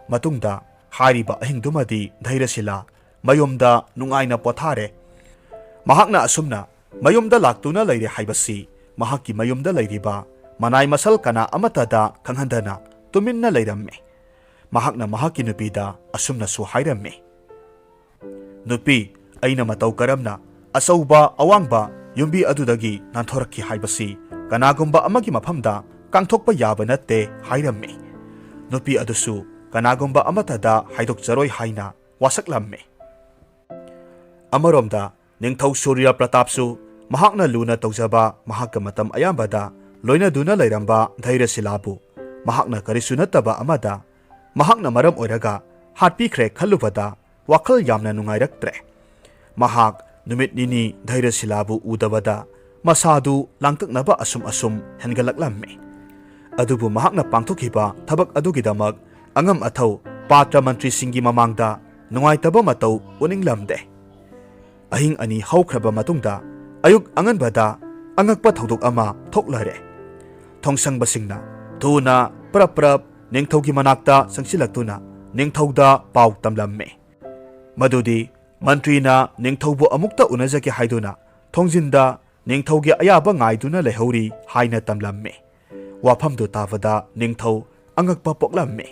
ꯃꯇꯨꯡꯗ ꯍꯥꯏꯔꯤꯕ ꯑꯍꯤꯡꯗꯨꯃꯗꯤ ꯙꯩꯔ꯭ꯌꯁꯤꯂꯥ ꯃꯌꯨꯝꯗ ꯅꯨꯡꯉꯥꯏꯅ ꯄꯣꯊꯥꯔꯦ꯫ ꯃꯍꯥꯛꯅ ꯑꯁꯨꯝꯅ ꯃꯌꯨꯝꯗ ꯂꯥꯛꯇꯨꯅ ꯂꯩꯔꯦ ꯍꯥꯏꯕꯁꯤ ꯃꯍꯥꯛꯀꯤ ꯃꯌꯨꯝꯗ ꯂꯩꯔꯤꯕ ꯃꯅꯥꯏ ꯃꯁꯜ ꯀꯅꯥ ꯑꯃꯠꯇꯗ ꯈꯪꯍꯟꯗꯅ ꯇꯨꯃꯤꯟꯅ ꯂꯩꯔꯝꯃꯤ꯫ ꯃꯍꯥꯛꯅ ꯃꯍꯥꯛꯀꯤ ꯅꯨꯄꯤꯗ ꯑꯁꯨꯝꯅꯁꯨ ꯍꯥꯏꯔꯝꯃꯤ, "ꯅꯨꯄꯤ, ꯑꯩꯅ ꯃꯇꯧ ꯀꯔꯝꯅ ꯑꯆꯧꯕ ꯑꯋꯥꯡꯕ ꯌꯨꯝꯕꯤ ꯑꯗꯨꯗꯒꯤ ꯅꯥꯟꯊꯣꯔꯛꯈꯤ ꯍꯥꯏꯕꯁꯤ ꯀꯅꯥꯒꯨꯝꯕ ꯑꯃꯒꯤ ꯃꯐꯝꯗ ꯀꯥꯡꯊꯣꯛꯄ ꯌꯥꯕ ꯅꯠꯇꯦ" ꯍꯥꯏꯔꯝꯃꯤ꯫ ꯅꯨꯄꯤ ꯑꯗꯨꯁꯨ ꯀꯅꯥꯒꯨꯝꯕ ꯑꯃꯠꯇꯗ ꯍꯥꯏꯗꯣꯛꯆꯔꯣꯏ ꯍꯥꯏꯅ ꯋꯥꯁꯛꯂꯝꯃꯤ꯫ ꯑꯃꯔꯣꯝꯗ, ꯅꯤꯡꯊꯧ ꯁꯨꯔ꯭ꯌ ꯄ꯭ꯔꯇꯥꯞꯁꯨ ꯃꯍꯥꯛꯅ ꯂꯨꯅ ꯇꯧꯖꯕ, ꯃꯍꯥꯛꯀ ꯃꯇꯝ ꯑꯌꯥꯝꯕꯗ ꯂꯣꯏꯅꯗꯨꯅ ꯂꯩꯔꯝꯕ ꯙꯩꯔ꯭ꯌꯁꯤꯂꯥꯕꯨ ꯃꯍꯥꯛꯅ ꯀꯔꯤꯁꯨ ꯅꯠꯇꯕ ꯑꯃꯗ ꯃꯍꯥꯛꯅ ꯃꯔꯝ ꯑꯣꯏꯔꯒ ꯍꯥꯠꯄꯤꯈ꯭ꯔꯦ ꯈꯜꯂꯨꯕꯗ ꯋꯥꯈꯜ ꯌꯥꯝꯅ ꯅꯨꯡꯉꯥꯏꯔꯛꯇ꯭ꯔꯦ꯫ ꯃꯍꯥꯛ ꯅꯨꯃꯤꯠ ꯅꯤꯅꯤ ꯙꯩꯔ꯭ꯌꯁꯤꯂꯥꯕꯨ ꯎꯗꯕꯗ ꯃꯁꯥꯗꯨ ꯂꯥꯡꯇꯛꯅꯕ ꯑꯁꯨꯝ ꯑꯁꯨꯝ ꯍꯦꯟꯒꯠꯂꯛꯂꯝꯃꯤ꯫ ꯑꯗꯨꯕꯨ ꯃꯍꯥꯛꯅ ꯄꯥꯡꯊꯣꯛꯈꯤꯕ ꯊꯕꯛ ꯑꯗꯨꯒꯤꯗꯃꯛ ꯑꯉꯝ ꯑꯊꯧ ꯄꯥꯇ꯭ꯔ ꯃꯟꯇ꯭ꯔꯤꯁꯤꯡꯒꯤ ꯃꯃꯥꯡꯗ ꯅꯨꯡꯉꯥꯏꯇꯕ ꯃꯇꯧ ꯎꯠꯅꯤꯡꯂꯝꯗꯦ꯫ ꯑꯍꯤꯡ ꯑꯅꯤ ꯍꯧꯈ꯭ꯔꯕ ꯃꯇꯨꯡꯗ ꯑꯌꯨꯛ ꯑꯉꯟꯕꯗ ꯑꯉꯛꯄ ꯊꯧꯗꯣꯛ ꯑꯃ ꯊꯣꯛꯂꯔꯦ꯫ ꯊꯣꯡꯁꯪꯕꯁꯤꯡꯅ ꯊꯨꯅ ꯄ꯭ꯔꯞ ꯄ꯭ꯔꯞ ꯅꯤꯡꯊꯧꯒꯤ ꯃꯅꯥꯛꯇ ꯆꯪꯁꯤꯜꯂꯛꯇꯨꯅ ꯅꯤꯡꯊꯧꯗ ꯄꯥꯎ ꯇꯝꯂꯝꯃꯤ꯫ ꯃꯗꯨꯗꯤ ꯃꯟꯇ꯭ꯔꯤꯅ ꯅꯤꯡꯊꯧꯕꯨ ꯑꯃꯨꯛꯇ ꯎꯅꯖꯒꯦ ꯍꯥꯏꯗꯨꯅ ꯊꯣꯡꯖꯤꯟꯗ ꯅꯤꯡꯊꯧꯒꯤ ꯑꯌꯥꯕ ꯉꯥꯏꯗꯨꯅ ꯂꯩꯍꯧꯔꯤ ꯍꯥꯏꯅ ꯇꯝꯂꯝꯃꯤ꯫ ꯋꯥꯐꯝꯗꯨ ꯇꯥꯕꯗ ꯅꯤꯡꯊꯧ ꯑꯉꯛꯄ ꯄꯣꯛꯂꯝꯃꯤ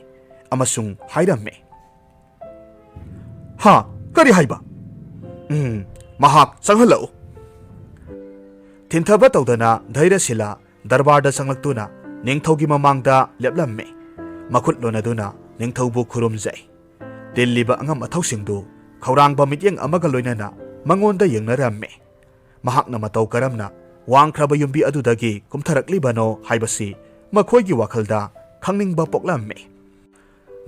ꯑꯃꯁꯨꯡ ꯍꯥꯏꯔꯝꯃꯤ, "ꯍꯥ? ꯀꯔꯤ ꯍꯥꯏꯕ? ꯎꯝ, ꯃꯍꯥꯛ ꯆꯪꯍꯜꯂꯛꯎ꯫" ꯊꯤꯟꯊꯕ ꯇꯧꯗꯅ ꯙꯩꯔꯁꯤꯂꯥ ꯗꯔꯕꯥꯔꯗ ꯆꯪꯂꯛꯇꯨꯅ ꯅꯤꯡꯊꯧꯒꯤ ꯃꯃꯥꯡꯗ ꯂꯦꯞꯂꯝꯃꯤ꯫ ꯃꯈꯨꯠ ꯂꯣꯟꯅꯗꯨꯅ ꯅꯤꯡꯊꯧꯕꯨ ꯈꯨꯔꯨꯝꯖꯩ꯫ ꯇꯤꯜꯂꯤꯕ ꯑꯉꯝ ꯑꯊꯧꯁꯤꯡꯗꯨ ꯈꯧꯔꯥꯡꯕ ꯃꯤꯠꯌꯦꯡ ꯑꯃꯒ ꯂꯣꯏꯅꯅ ꯃꯉꯣꯟꯗ ꯌꯦꯡꯅꯔꯝꯃꯤ꯫ ꯃꯍꯥꯛꯅ ꯃꯇꯧ ꯀꯔꯝꯅ ꯋꯥꯡꯈ꯭ꯔꯕ ꯌꯨꯝꯕꯤ ꯑꯗꯨꯗꯒꯤ ꯀꯨꯝꯊꯔꯛꯂꯤꯕꯅꯣ ꯍꯥꯏꯕꯁꯤ ꯃꯈꯣꯏꯒꯤ ꯋꯥꯈꯜꯗ ꯈꯪꯅꯤꯡꯕ ꯄꯣꯛꯂꯝꯃꯤ꯫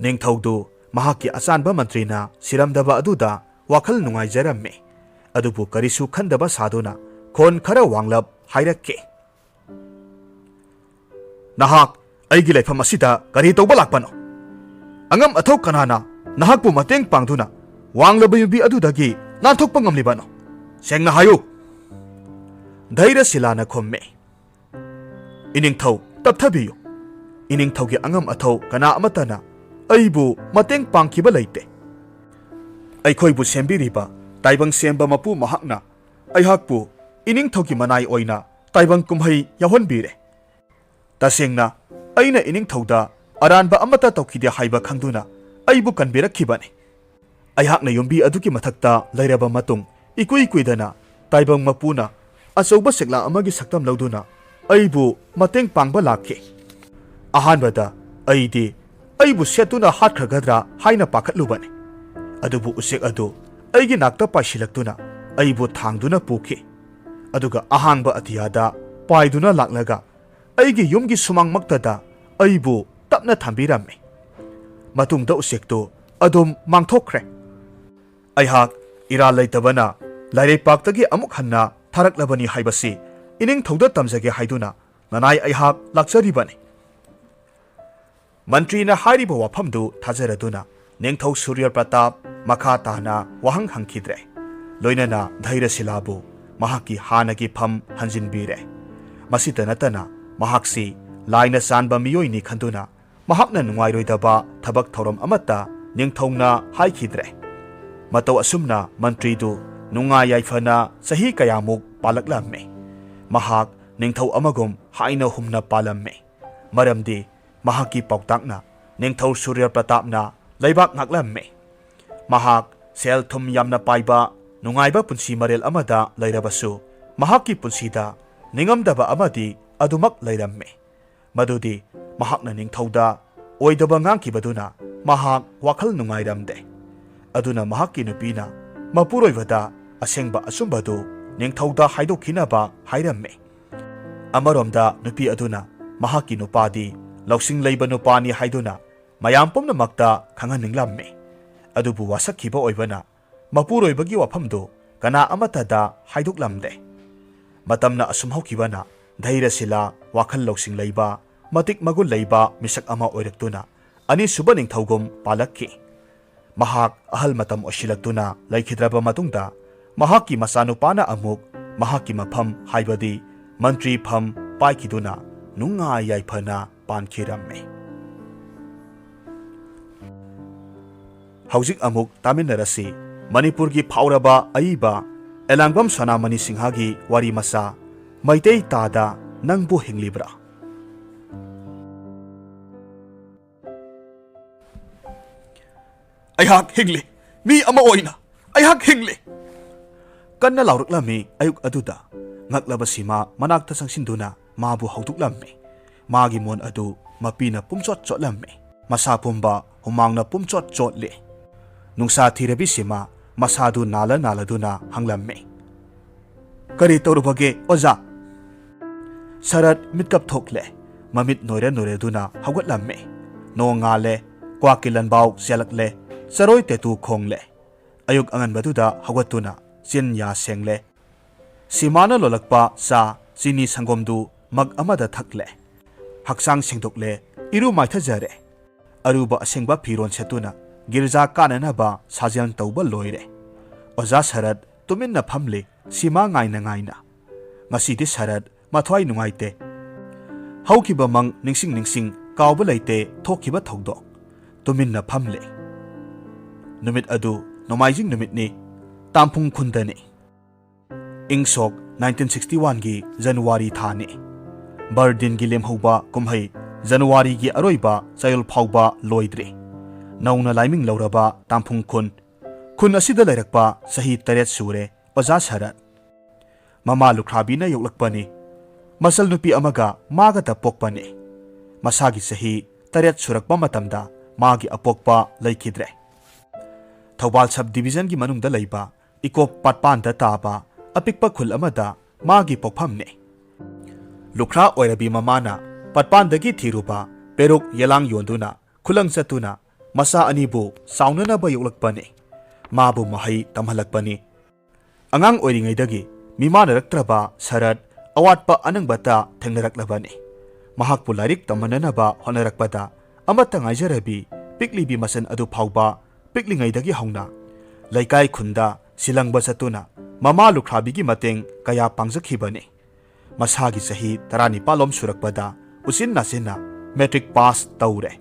ꯅꯤꯡꯊꯧꯗꯨ ꯃꯍꯥꯛꯀꯤ ꯑꯆꯥꯟꯕ ꯃꯟꯇ꯭ꯔꯤꯅ ꯁꯤꯔꯝꯗꯕ ꯑꯗꯨꯗ ꯋꯥꯈꯜ ꯅꯨꯡꯉꯥꯏꯖꯔꯝꯃꯤ꯫ ꯑꯗꯨꯕꯨ ꯀꯔꯤꯁꯨ ꯈꯟꯗꯕ ꯁꯥꯗꯨꯅ ꯈꯣꯟ ꯈꯔ ꯋꯥꯡꯂꯞ ꯍꯥꯏꯔꯛꯈꯤ, "ꯅꯍꯥꯛ ꯑꯩꯒꯤ ꯂꯩꯐꯝ ꯑꯁꯤꯗ ꯀꯔꯤ ꯇꯧꯕ ꯂꯥꯛꯄꯅꯣ? ꯑꯉꯝ ꯑꯊꯧ ꯀꯅꯥꯅ ꯅꯍꯥꯛꯄꯨ ꯃꯇꯦꯡ ꯄꯥꯡꯗꯨꯅ ꯋꯥꯡꯂꯕ ꯌꯨꯝꯕꯤ ꯑꯗꯨꯗꯒꯤ ꯅꯥꯟꯊꯣꯛꯄ ꯉꯝꯂꯤꯕꯅꯣ? ꯁꯦꯡꯅ ꯍꯥꯏꯌꯨ꯫" ꯙꯩꯔꯁꯤꯂꯥꯅ ꯈꯨꯝꯃꯤ, "ꯏꯅꯤꯡꯊꯧ, ꯇꯞꯊꯕꯤꯌꯨ꯫ ꯏꯅꯤꯡꯊꯧꯒꯤ ꯑꯉꯝ ꯑꯊꯧ ꯀꯅꯥ ꯑꯃꯠꯇꯅ ꯑꯩꯕꯨ ꯃꯇꯦꯡ ꯄꯥꯡꯈꯤꯕ ꯂꯩꯇꯦ꯫ ꯑꯩꯈꯣꯏꯕꯨ ꯁꯦꯝꯕꯤꯔꯤꯕ ꯇꯥꯏꯕꯪ ꯁꯦꯝꯕ ꯃꯄꯨ ꯃꯍꯥꯛꯅ ꯑꯩꯍꯥꯛꯄꯨ ꯏꯅꯤꯡꯊꯧꯒꯤ ꯃꯅꯥꯏ ꯑꯣꯏꯅ ꯇꯥꯏꯕꯪ ꯀꯨꯝꯍꯩ ꯌꯥꯎꯍꯟꯕꯤꯔꯦ꯫ ꯇꯁꯦꯡꯅ, ꯑꯩꯅ ꯏꯅꯤꯡꯊꯧꯗ ꯑꯔꯥꯟꯕ ꯑꯃꯠꯇ ꯇꯧꯈꯤꯗꯦ ꯍꯥꯏꯕ ꯈꯪꯗꯨꯅ ꯑꯩꯕꯨ ꯀꯟꯕꯤꯔꯛꯈꯤꯕꯅꯤ꯫ ꯑꯩꯍꯥꯛꯅ ꯌꯨꯝꯕꯤ ꯑꯗꯨꯒꯤ ꯃꯊꯛꯇ ꯂꯩꯔꯕ ꯃꯇꯨꯡ, ꯏꯀꯨꯏ ꯀꯨꯏꯗꯅ ꯇꯥꯏꯕꯪ ꯃꯄꯨꯅ ꯑꯆꯧꯕ ꯁꯦꯛꯂꯥ ꯑꯃꯒꯤ ꯁꯛꯇꯝ ꯂꯧꯗꯨꯅ ꯑꯩꯕꯨ ꯃꯇꯦꯡ ꯄꯥꯡꯕ ꯂꯥꯛꯈꯤ꯫ ꯑꯍꯥꯟꯕꯗ ꯑꯩꯗꯤ ꯑꯩꯕꯨ ꯁꯦꯠꯇꯨꯅ ꯍꯥꯠꯈ꯭ꯔꯒꯗ꯭ꯔꯥ ꯍꯥꯏꯅ ꯄꯥꯈꯠꯂꯨꯕꯅꯤ꯫ ꯑꯗꯨꯕꯨ ꯎꯆꯦꯛ ꯑꯗꯨ ꯑꯩꯒꯤ ꯅꯥꯛꯇ ꯄꯥꯏꯁꯤꯜꯂꯛꯇꯨꯅ ꯑꯩꯕꯨ ꯊꯥꯡꯗꯨꯅ ꯄꯨꯈꯤ꯫ ꯑꯗꯨꯒ ꯑꯍꯥꯡꯕ ꯑꯇꯤꯌꯥꯗ ꯄꯥꯏꯗꯨꯅ ꯂꯥꯛꯂꯒ ꯑꯩꯒꯤ ꯌꯨꯝꯒꯤ ꯁꯨꯃꯥꯡꯃꯛꯇꯗ ꯑꯩꯕꯨ ꯇꯞꯅ ꯊꯝꯕꯤꯔꯝꯃꯤ꯫ ꯃꯇꯨꯡꯗ ꯎꯆꯦꯛꯇꯨ ꯑꯗꯨꯝ ꯃꯥꯡꯊꯣꯛꯈ꯭ꯔꯦ꯫ ꯑꯩꯍꯥꯛ ꯏꯔꯥꯜ ꯂꯩꯇꯕꯅ ꯂꯥꯏꯔꯩꯄꯥꯛꯇꯒꯤ ꯑꯃꯨꯛ ꯍꯟꯅ ꯊꯥꯔꯛꯂꯕꯅꯤ ꯍꯥꯏꯕꯁꯤ ꯏꯅꯤꯡꯊꯧꯗ ꯇꯝꯖꯒꯦ ꯍꯥꯏꯗꯨꯅ ꯅꯅꯥꯏ ꯑꯩꯍꯥꯛ ꯂꯥꯛꯆꯔꯤꯕꯅꯤ꯫" ꯃꯟꯇ꯭ꯔꯤꯅ ꯍꯥꯏꯔꯤꯕ ꯋꯥꯐꯝꯗꯨ ꯊꯥꯖꯔꯗꯨꯅ ꯅꯤꯡꯊꯧ ꯁꯨꯔ꯭ꯌ ꯄ꯭ꯔꯇꯥꯞ ꯃꯈꯥ ꯇꯥꯅ ꯋꯥꯍꯪ ꯍꯪꯈꯤꯗ꯭ꯔꯦ꯫ ꯂꯣꯏꯅꯅ ꯙꯩꯔꯁꯤꯂꯥꯕꯨ ꯃꯍꯥꯛꯀꯤ ꯍꯥꯟꯅꯒꯤ ꯐꯝ ꯍꯟꯖꯤꯟꯕꯤꯔꯦ꯫ ꯃꯁꯤꯇ ꯅꯠꯇꯅ ꯃꯍꯥꯛꯁꯤ ꯂꯥꯏꯅ ꯆꯥꯟꯕ ꯃꯤꯑꯣꯏꯅꯤ ꯈꯟꯗꯨꯅ ꯃꯍꯥꯛꯅ ꯅꯨꯡꯉꯥꯏꯔꯣꯏꯗꯕ ꯊꯕꯛ ꯊꯧꯔꯝ ꯑꯃꯠꯇ ꯅꯤꯡꯊꯧꯅ ꯍꯥꯏꯈꯤꯗ꯭ꯔꯦ꯫ ꯃꯇꯧ ꯑꯁꯨꯝꯅ ꯃꯟꯇ꯭ꯔꯤꯗꯨ ꯅꯨꯡꯉꯥꯏ ꯌꯥꯏꯐꯅ ꯆꯍꯤ ꯀꯌꯥꯃꯨꯛ ꯄꯥꯜꯂꯛꯂꯝꯃꯤ꯫ ꯃꯍꯥꯛ ꯅꯤꯡꯊꯧ ꯑꯃꯒꯨꯝ ꯍꯥꯏꯅ ꯍꯨꯝꯅ ꯄꯥꯜꯂꯝꯃꯤ꯫ ꯃꯔꯝꯗꯤ ꯃꯍꯥꯛꯀꯤ ꯄꯥꯎꯇꯥꯛꯅ ꯅꯤꯡꯊꯧ ꯁꯨꯔ꯭ꯌ ꯄ꯭ꯔꯇꯥꯞꯅ ꯂꯩꯕꯥꯛ ꯉꯥꯛꯂꯝꯃꯤ꯫ ꯃꯍꯥꯛ ꯁꯦꯜ ꯊꯨꯝ ꯌꯥꯝꯅ ꯄꯥꯏꯕ, ꯅꯨꯡꯉꯥꯏꯕ ꯄꯨꯟꯁꯤ ꯃꯔꯦꯜ ꯑꯃꯗ ꯂꯩꯔꯕꯁꯨ, ꯃꯍꯥꯛꯀꯤ ꯄꯨꯟꯁꯤꯗ ꯅꯤꯡꯉꯝꯗꯕ ꯑꯃꯗꯤ ꯑꯗꯨꯃꯛ ꯂꯩꯔꯝꯃꯤ꯫ ꯃꯗꯨꯗꯤ ꯃꯍꯥꯛꯅ ꯅꯤꯡꯊꯧꯗ ꯑꯣꯏꯗꯕ ꯉꯥꯡꯈꯤꯕꯗꯨꯅ ꯃꯍꯥꯛ ꯋꯥꯈꯜ ꯅꯨꯡꯉꯥꯏꯔꯝꯗꯦ꯫ ꯑꯗꯨꯅ ꯃꯍꯥꯛꯀꯤ ꯅꯨꯄꯤꯅ ꯃꯄꯨꯔꯣꯏꯕꯗ ꯑꯁꯦꯡꯕ ꯑꯆꯨꯝꯕꯗꯨ ꯅꯤꯡꯊꯧꯗ ꯍꯥꯏꯗꯣꯛꯈꯤꯅꯕ ꯍꯥꯏꯔꯝꯃꯤ꯫ ꯑꯃꯔꯣꯝꯗ ꯅꯨꯄꯤ ꯑꯗꯨꯅ ꯃꯍꯥꯛꯀꯤ ꯅꯨꯄꯥꯗꯤ ꯂꯧꯁꯤꯡ ꯂꯩꯕ ꯅꯨꯄꯥꯅꯤ ꯍꯥꯏꯗꯨꯅ ꯃꯌꯥꯝ ꯄꯨꯝꯅꯃꯛꯇ ꯈꯪꯍꯟꯅꯤꯡꯂꯝꯃꯤ꯫ ꯑꯗꯨꯕꯨ ꯋꯥꯁꯛꯈꯤꯕ ꯑꯣꯏꯕꯅ ꯃꯄꯨꯔꯣꯏꯕꯒꯤ ꯋꯥꯐꯝꯗꯨ ꯀꯅꯥ ꯑꯃꯠꯇꯗ ꯍꯥꯏꯗꯣꯛꯂꯝꯗꯦ꯫ ꯃꯇꯝꯅ ꯑꯁꯨꯝ ꯍꯧꯈꯤꯕꯅ ꯙꯩꯔꯁꯤꯂꯥ ꯋꯥꯈꯜ ꯂꯧꯁꯤꯡ ꯂꯩꯕ, ꯃꯇꯤꯛ ꯃꯒꯨꯟ ꯂꯩꯕ ꯃꯤꯁꯛ ꯑꯃ ꯑꯣꯏꯔꯛꯇꯨꯅ ꯑꯅꯤꯁꯨꯕ ꯅꯤꯡꯊꯧꯒꯨꯝ ꯄꯥꯜꯂꯛꯈꯤ꯫ ꯃꯍꯥꯛ ꯑꯍꯜ ꯃꯇꯝ ꯑꯣꯏꯁꯤꯜꯂꯛꯇꯨꯅ ꯂꯩꯈꯤꯗ꯭ꯔꯕ ꯃꯇꯨꯡꯗ ꯃꯍꯥꯛꯀꯤ ꯃꯆꯥꯅꯨꯄꯥꯅ ꯑꯃꯨꯛ ꯃꯍꯥꯛꯀꯤ ꯃꯐꯝ, ꯍꯥꯏꯕꯗꯤ ꯃꯟꯇ꯭ꯔꯤ ꯐꯝ ꯄꯥꯏꯈꯤꯗꯨꯅ ꯅꯨꯡꯉꯥꯏ ꯌꯥꯏꯐꯅ ꯄꯥꯟꯈꯤꯔꯝꯃꯤ꯫ ꯍꯧꯖꯤꯛ ꯑꯃꯨꯛ ꯇꯥꯃꯤꯟꯅꯔꯁꯤ ꯃꯅꯤꯄꯨꯔꯒꯤ ꯐꯥꯎꯔꯕ ꯑꯏꯕ ꯑꯦꯂꯥꯡꯕꯝ ꯁꯅꯥꯃꯅꯤ ꯁꯤꯡꯍꯒꯤ ꯋꯥꯔꯤ ꯃꯆꯥ, ꯃꯩꯇꯩ ꯇꯥꯗ ꯅꯪꯕꯨ ꯍꯤꯡꯂꯤꯕ꯭ꯔꯥ? "ꯑꯩꯍꯥꯛ ꯍꯤꯡꯂꯤ! ꯃꯤ ꯑꯃ ꯑꯣꯏꯅ ꯑꯩꯍꯥꯛ ꯍꯤꯡꯂꯤ!" ꯀꯟꯅ ꯂꯥꯎꯔꯛꯂꯝꯃꯤ ꯑꯌꯨꯛ ꯑꯗꯨꯗ꯫ ꯉꯛꯂꯕ ꯁꯤꯃꯥ ꯃꯅꯥꯛꯇ ꯆꯪꯁꯤꯟꯗꯨꯅ ꯃꯥꯕꯨ ꯍꯧꯗꯣꯛꯂꯝꯃꯤ꯫ ꯃꯥꯒꯤ ꯃꯣꯟ ꯑꯗꯨ ꯃꯄꯤꯅ ꯄꯨꯝꯆꯣꯠ ꯆꯣꯠꯂꯝꯃꯤ꯫ ꯃꯁꯥ ꯄꯨꯝꯕ ꯍꯨꯃꯥꯡꯅ ꯄꯨꯝꯆꯣꯠ ꯆꯣꯠꯂꯤ꯫ ꯅꯨꯡꯁꯥ ꯊꯤꯔꯕꯤ ꯁꯤꯃꯥ ꯃꯁꯥꯗꯨ ꯅꯥꯜꯂ ꯅꯥꯜꯂꯗꯨꯅ ꯍꯪꯂꯝꯃꯤ, "ꯀꯔꯤ ꯇꯧꯔꯨꯕꯒꯦ, ꯑꯣꯖꯥ?" ꯁꯔꯠ ꯃꯤꯠꯀꯞ ꯊꯣꯛꯂꯦ꯫ ꯃꯃꯤꯠ ꯅꯣꯏꯔ ꯅꯣꯏꯔꯗꯨꯅ ꯍꯧꯒꯠꯂꯝꯃꯤ꯫ ꯅꯣꯡ ꯉꯥꯜꯂꯦ, ꯀ꯭ꯋꯥꯛꯀꯤ ꯂꯟꯕꯥꯎ ꯆꯦꯜꯂꯛꯂꯦ, ꯆꯔꯣꯏ ꯇꯦꯇꯨ ꯈꯣꯡꯂꯦ꯫ ꯑꯌꯨꯛ ꯑꯉꯟꯕꯗꯨꯗ ꯍꯧꯒꯠꯇꯨꯅ ꯆꯤꯟ ꯌꯥ ꯁꯦꯡꯂꯦ꯫ ꯁꯤꯃꯥꯅ ꯂꯣꯜꯂꯛꯄ ꯆꯥ, ꯆꯤꯅꯤ ꯁꯪꯒꯣꯝꯗꯨ ꯃꯒ ꯑꯃꯗ ꯊꯛꯂꯦ꯫ ꯍꯛꯆꯥꯡ ꯁꯦꯡꯗꯣꯛꯂꯦ, ꯏꯔꯨ ꯃꯥꯏꯊꯖꯔꯦ꯫ ꯑꯔꯨꯕ ꯑꯁꯦꯡꯕ ꯐꯤꯔꯣꯜ ꯁꯦꯠꯇꯨꯅ ꯒꯤꯔꯖꯥ ꯀꯥꯅꯅꯕ ꯁꯥꯖꯦꯜ ꯇꯧꯕ ꯂꯣꯏꯔꯦ꯫ ꯑꯣꯖꯥ ꯁꯔꯠ ꯇꯨꯃꯤꯟꯅ ꯐꯝꯂꯤ, ꯁꯤꯃꯥ ꯉꯥꯏꯅ ꯉꯥꯏꯅ꯫ ꯉꯁꯤꯗꯤ ꯁꯔꯠ ꯃꯊ꯭ꯋꯥꯏ ꯅꯨꯡꯉꯥꯏꯇꯦ꯫ ꯍꯧꯈꯤꯕ ꯃꯪ ꯅꯤꯡꯁꯤꯡ ꯅꯤꯡꯁꯤꯡ ꯀꯥꯎꯕ ꯂꯩꯇꯦ ꯊꯣꯛꯈꯤꯕ ꯊꯧꯗꯣꯛ꯫ ꯇꯨꯃꯤꯟꯅ ꯐꯝꯂꯤ꯫ ꯅꯨꯃꯤꯠ ꯑꯗꯨ ꯅꯣꯡꯃꯥꯏꯖꯤꯡ ꯅꯨꯃꯤꯠꯅꯤ, ꯇꯥꯝꯐꯨꯡ ꯈꯨꯟꯗꯅꯤ꯫ ꯏꯪ ꯁꯣꯛ ꯅꯥꯏꯟꯇꯤꯟ ꯁꯤꯛꯁꯇꯤ ꯋꯥꯟꯒꯤ ꯖꯅꯋꯥꯔꯤ ꯊꯥꯅꯤ꯫ ꯕꯔꯗꯤꯟꯒꯤ ꯂꯦꯝꯍꯧꯕ ꯀꯨꯝꯍꯩ ꯖꯅꯋꯥꯔꯤꯒꯤ ꯑꯔꯣꯏꯕ ꯆꯌꯣꯜ ꯐꯥꯎꯕ ꯂꯣꯏꯗ꯭ꯔꯤ꯫ ꯅꯧꯅ ꯂꯥꯏꯃꯤꯡ ꯂꯧꯔꯕ ꯇꯥꯝꯐꯨꯡ ꯈꯨꯟ, ꯈꯨꯟ ꯑꯁꯤꯗ ꯂꯩꯔꯛꯄ ꯆꯍꯤ ꯇꯔꯦꯠ ꯁꯨꯔꯦ ꯑꯣꯖꯥ ꯁꯔꯠ꯫ ꯃꯃꯥ ꯂꯨꯈ꯭ꯔꯥꯕꯤꯅ ꯌꯣꯛꯂꯛꯄꯅꯤ꯫ ꯃꯆꯜ ꯅꯨꯄꯤ ꯑꯃꯒ ꯃꯥꯒꯇ ꯄꯣꯛꯄꯅꯤ꯫ ꯃꯁꯥꯒꯤ ꯆꯍꯤ ꯇꯔꯦꯠ ꯁꯨꯔꯛꯄ ꯃꯇꯝꯗ ꯃꯥꯒꯤ ꯑꯄꯣꯛꯄ ꯂꯩꯈꯤꯗ꯭ꯔꯦ꯫ ꯊꯧꯕꯥꯜ ꯁꯕ ꯗꯤꯕꯤꯖꯟꯒꯤ ꯃꯅꯨꯡꯗ ꯂꯩꯕ ꯏꯀꯣꯞ ꯄꯥꯠꯄꯥꯟꯗ ꯇꯥꯕ ꯑꯄꯤꯛꯄ ꯈꯨꯜ ꯑꯃꯗ ꯃꯥꯒꯤ ꯄꯣꯛꯐꯝꯅꯤ꯫ ꯂꯨꯈ꯭ꯔꯥ ꯑꯣꯏꯔꯕꯤ ꯃꯃꯥꯅ ꯄꯥꯠꯄꯥꯟꯗꯒꯤ ꯊꯤꯔꯨꯕ ꯄꯦꯔꯨꯛ ꯌꯦꯂꯥꯡ ꯌꯣꯟꯗꯨꯅ ꯈꯨꯂꯪ ꯆꯠꯇꯨꯅ ꯃꯆꯥ ꯑꯅꯤꯕꯨ ꯆꯥꯎꯅꯅꯕ ꯌꯣꯛꯂꯛꯄꯅꯤ꯫ ꯃꯥꯕꯨ ꯃꯍꯩ ꯇꯝꯍꯜꯂꯛꯄꯅꯤ꯫ ꯑꯉꯥꯡ ꯑꯣꯏꯔꯤꯉꯩꯗꯒꯤ ꯃꯤꯃꯥꯟꯅꯔꯛꯇ꯭ꯔꯕ ꯁꯔꯠ ꯑꯋꯥꯠꯄ ꯑꯅꯪꯕꯇ ꯊꯦꯡꯅꯔꯛꯂꯕꯅꯤ꯫ ꯃꯍꯥꯛꯄꯨ ꯂꯥꯏꯔꯤꯛ ꯇꯝꯍꯟꯅꯅꯕ ꯍꯣꯠꯅꯔꯛꯄꯗ ꯑꯃꯠꯇ ꯉꯥꯏꯖꯔꯕꯤ ꯄꯤꯛꯂꯤꯕꯤ ꯃꯆꯟ ꯑꯗꯨ ꯐꯥꯎꯕ ꯄꯤꯛꯂꯤꯉꯩꯗꯒꯤ ꯍꯧꯅ ꯂꯩꯀꯥꯏ ꯈꯨꯟꯗ ꯁꯤꯂꯪꯕ ꯆꯠꯇꯨꯅ ꯃꯃꯥ ꯂꯨꯈ꯭ꯔꯥꯕꯤꯒꯤ ꯃꯇꯦꯡ ꯀꯌꯥ ꯄꯥꯡꯖꯈꯤꯕꯅꯤ꯫ ꯃꯁꯥꯒꯤ ꯆꯍꯤ ꯇꯔꯥꯅꯤꯄꯥꯜꯂꯣꯝ ꯁꯨꯔꯛꯄꯗ ꯎꯆꯤꯟ ꯅꯥꯆꯤꯟꯅ ꯃꯦꯇ꯭ꯔꯤꯛ ꯄꯥꯁ ꯇꯧꯔꯦ꯫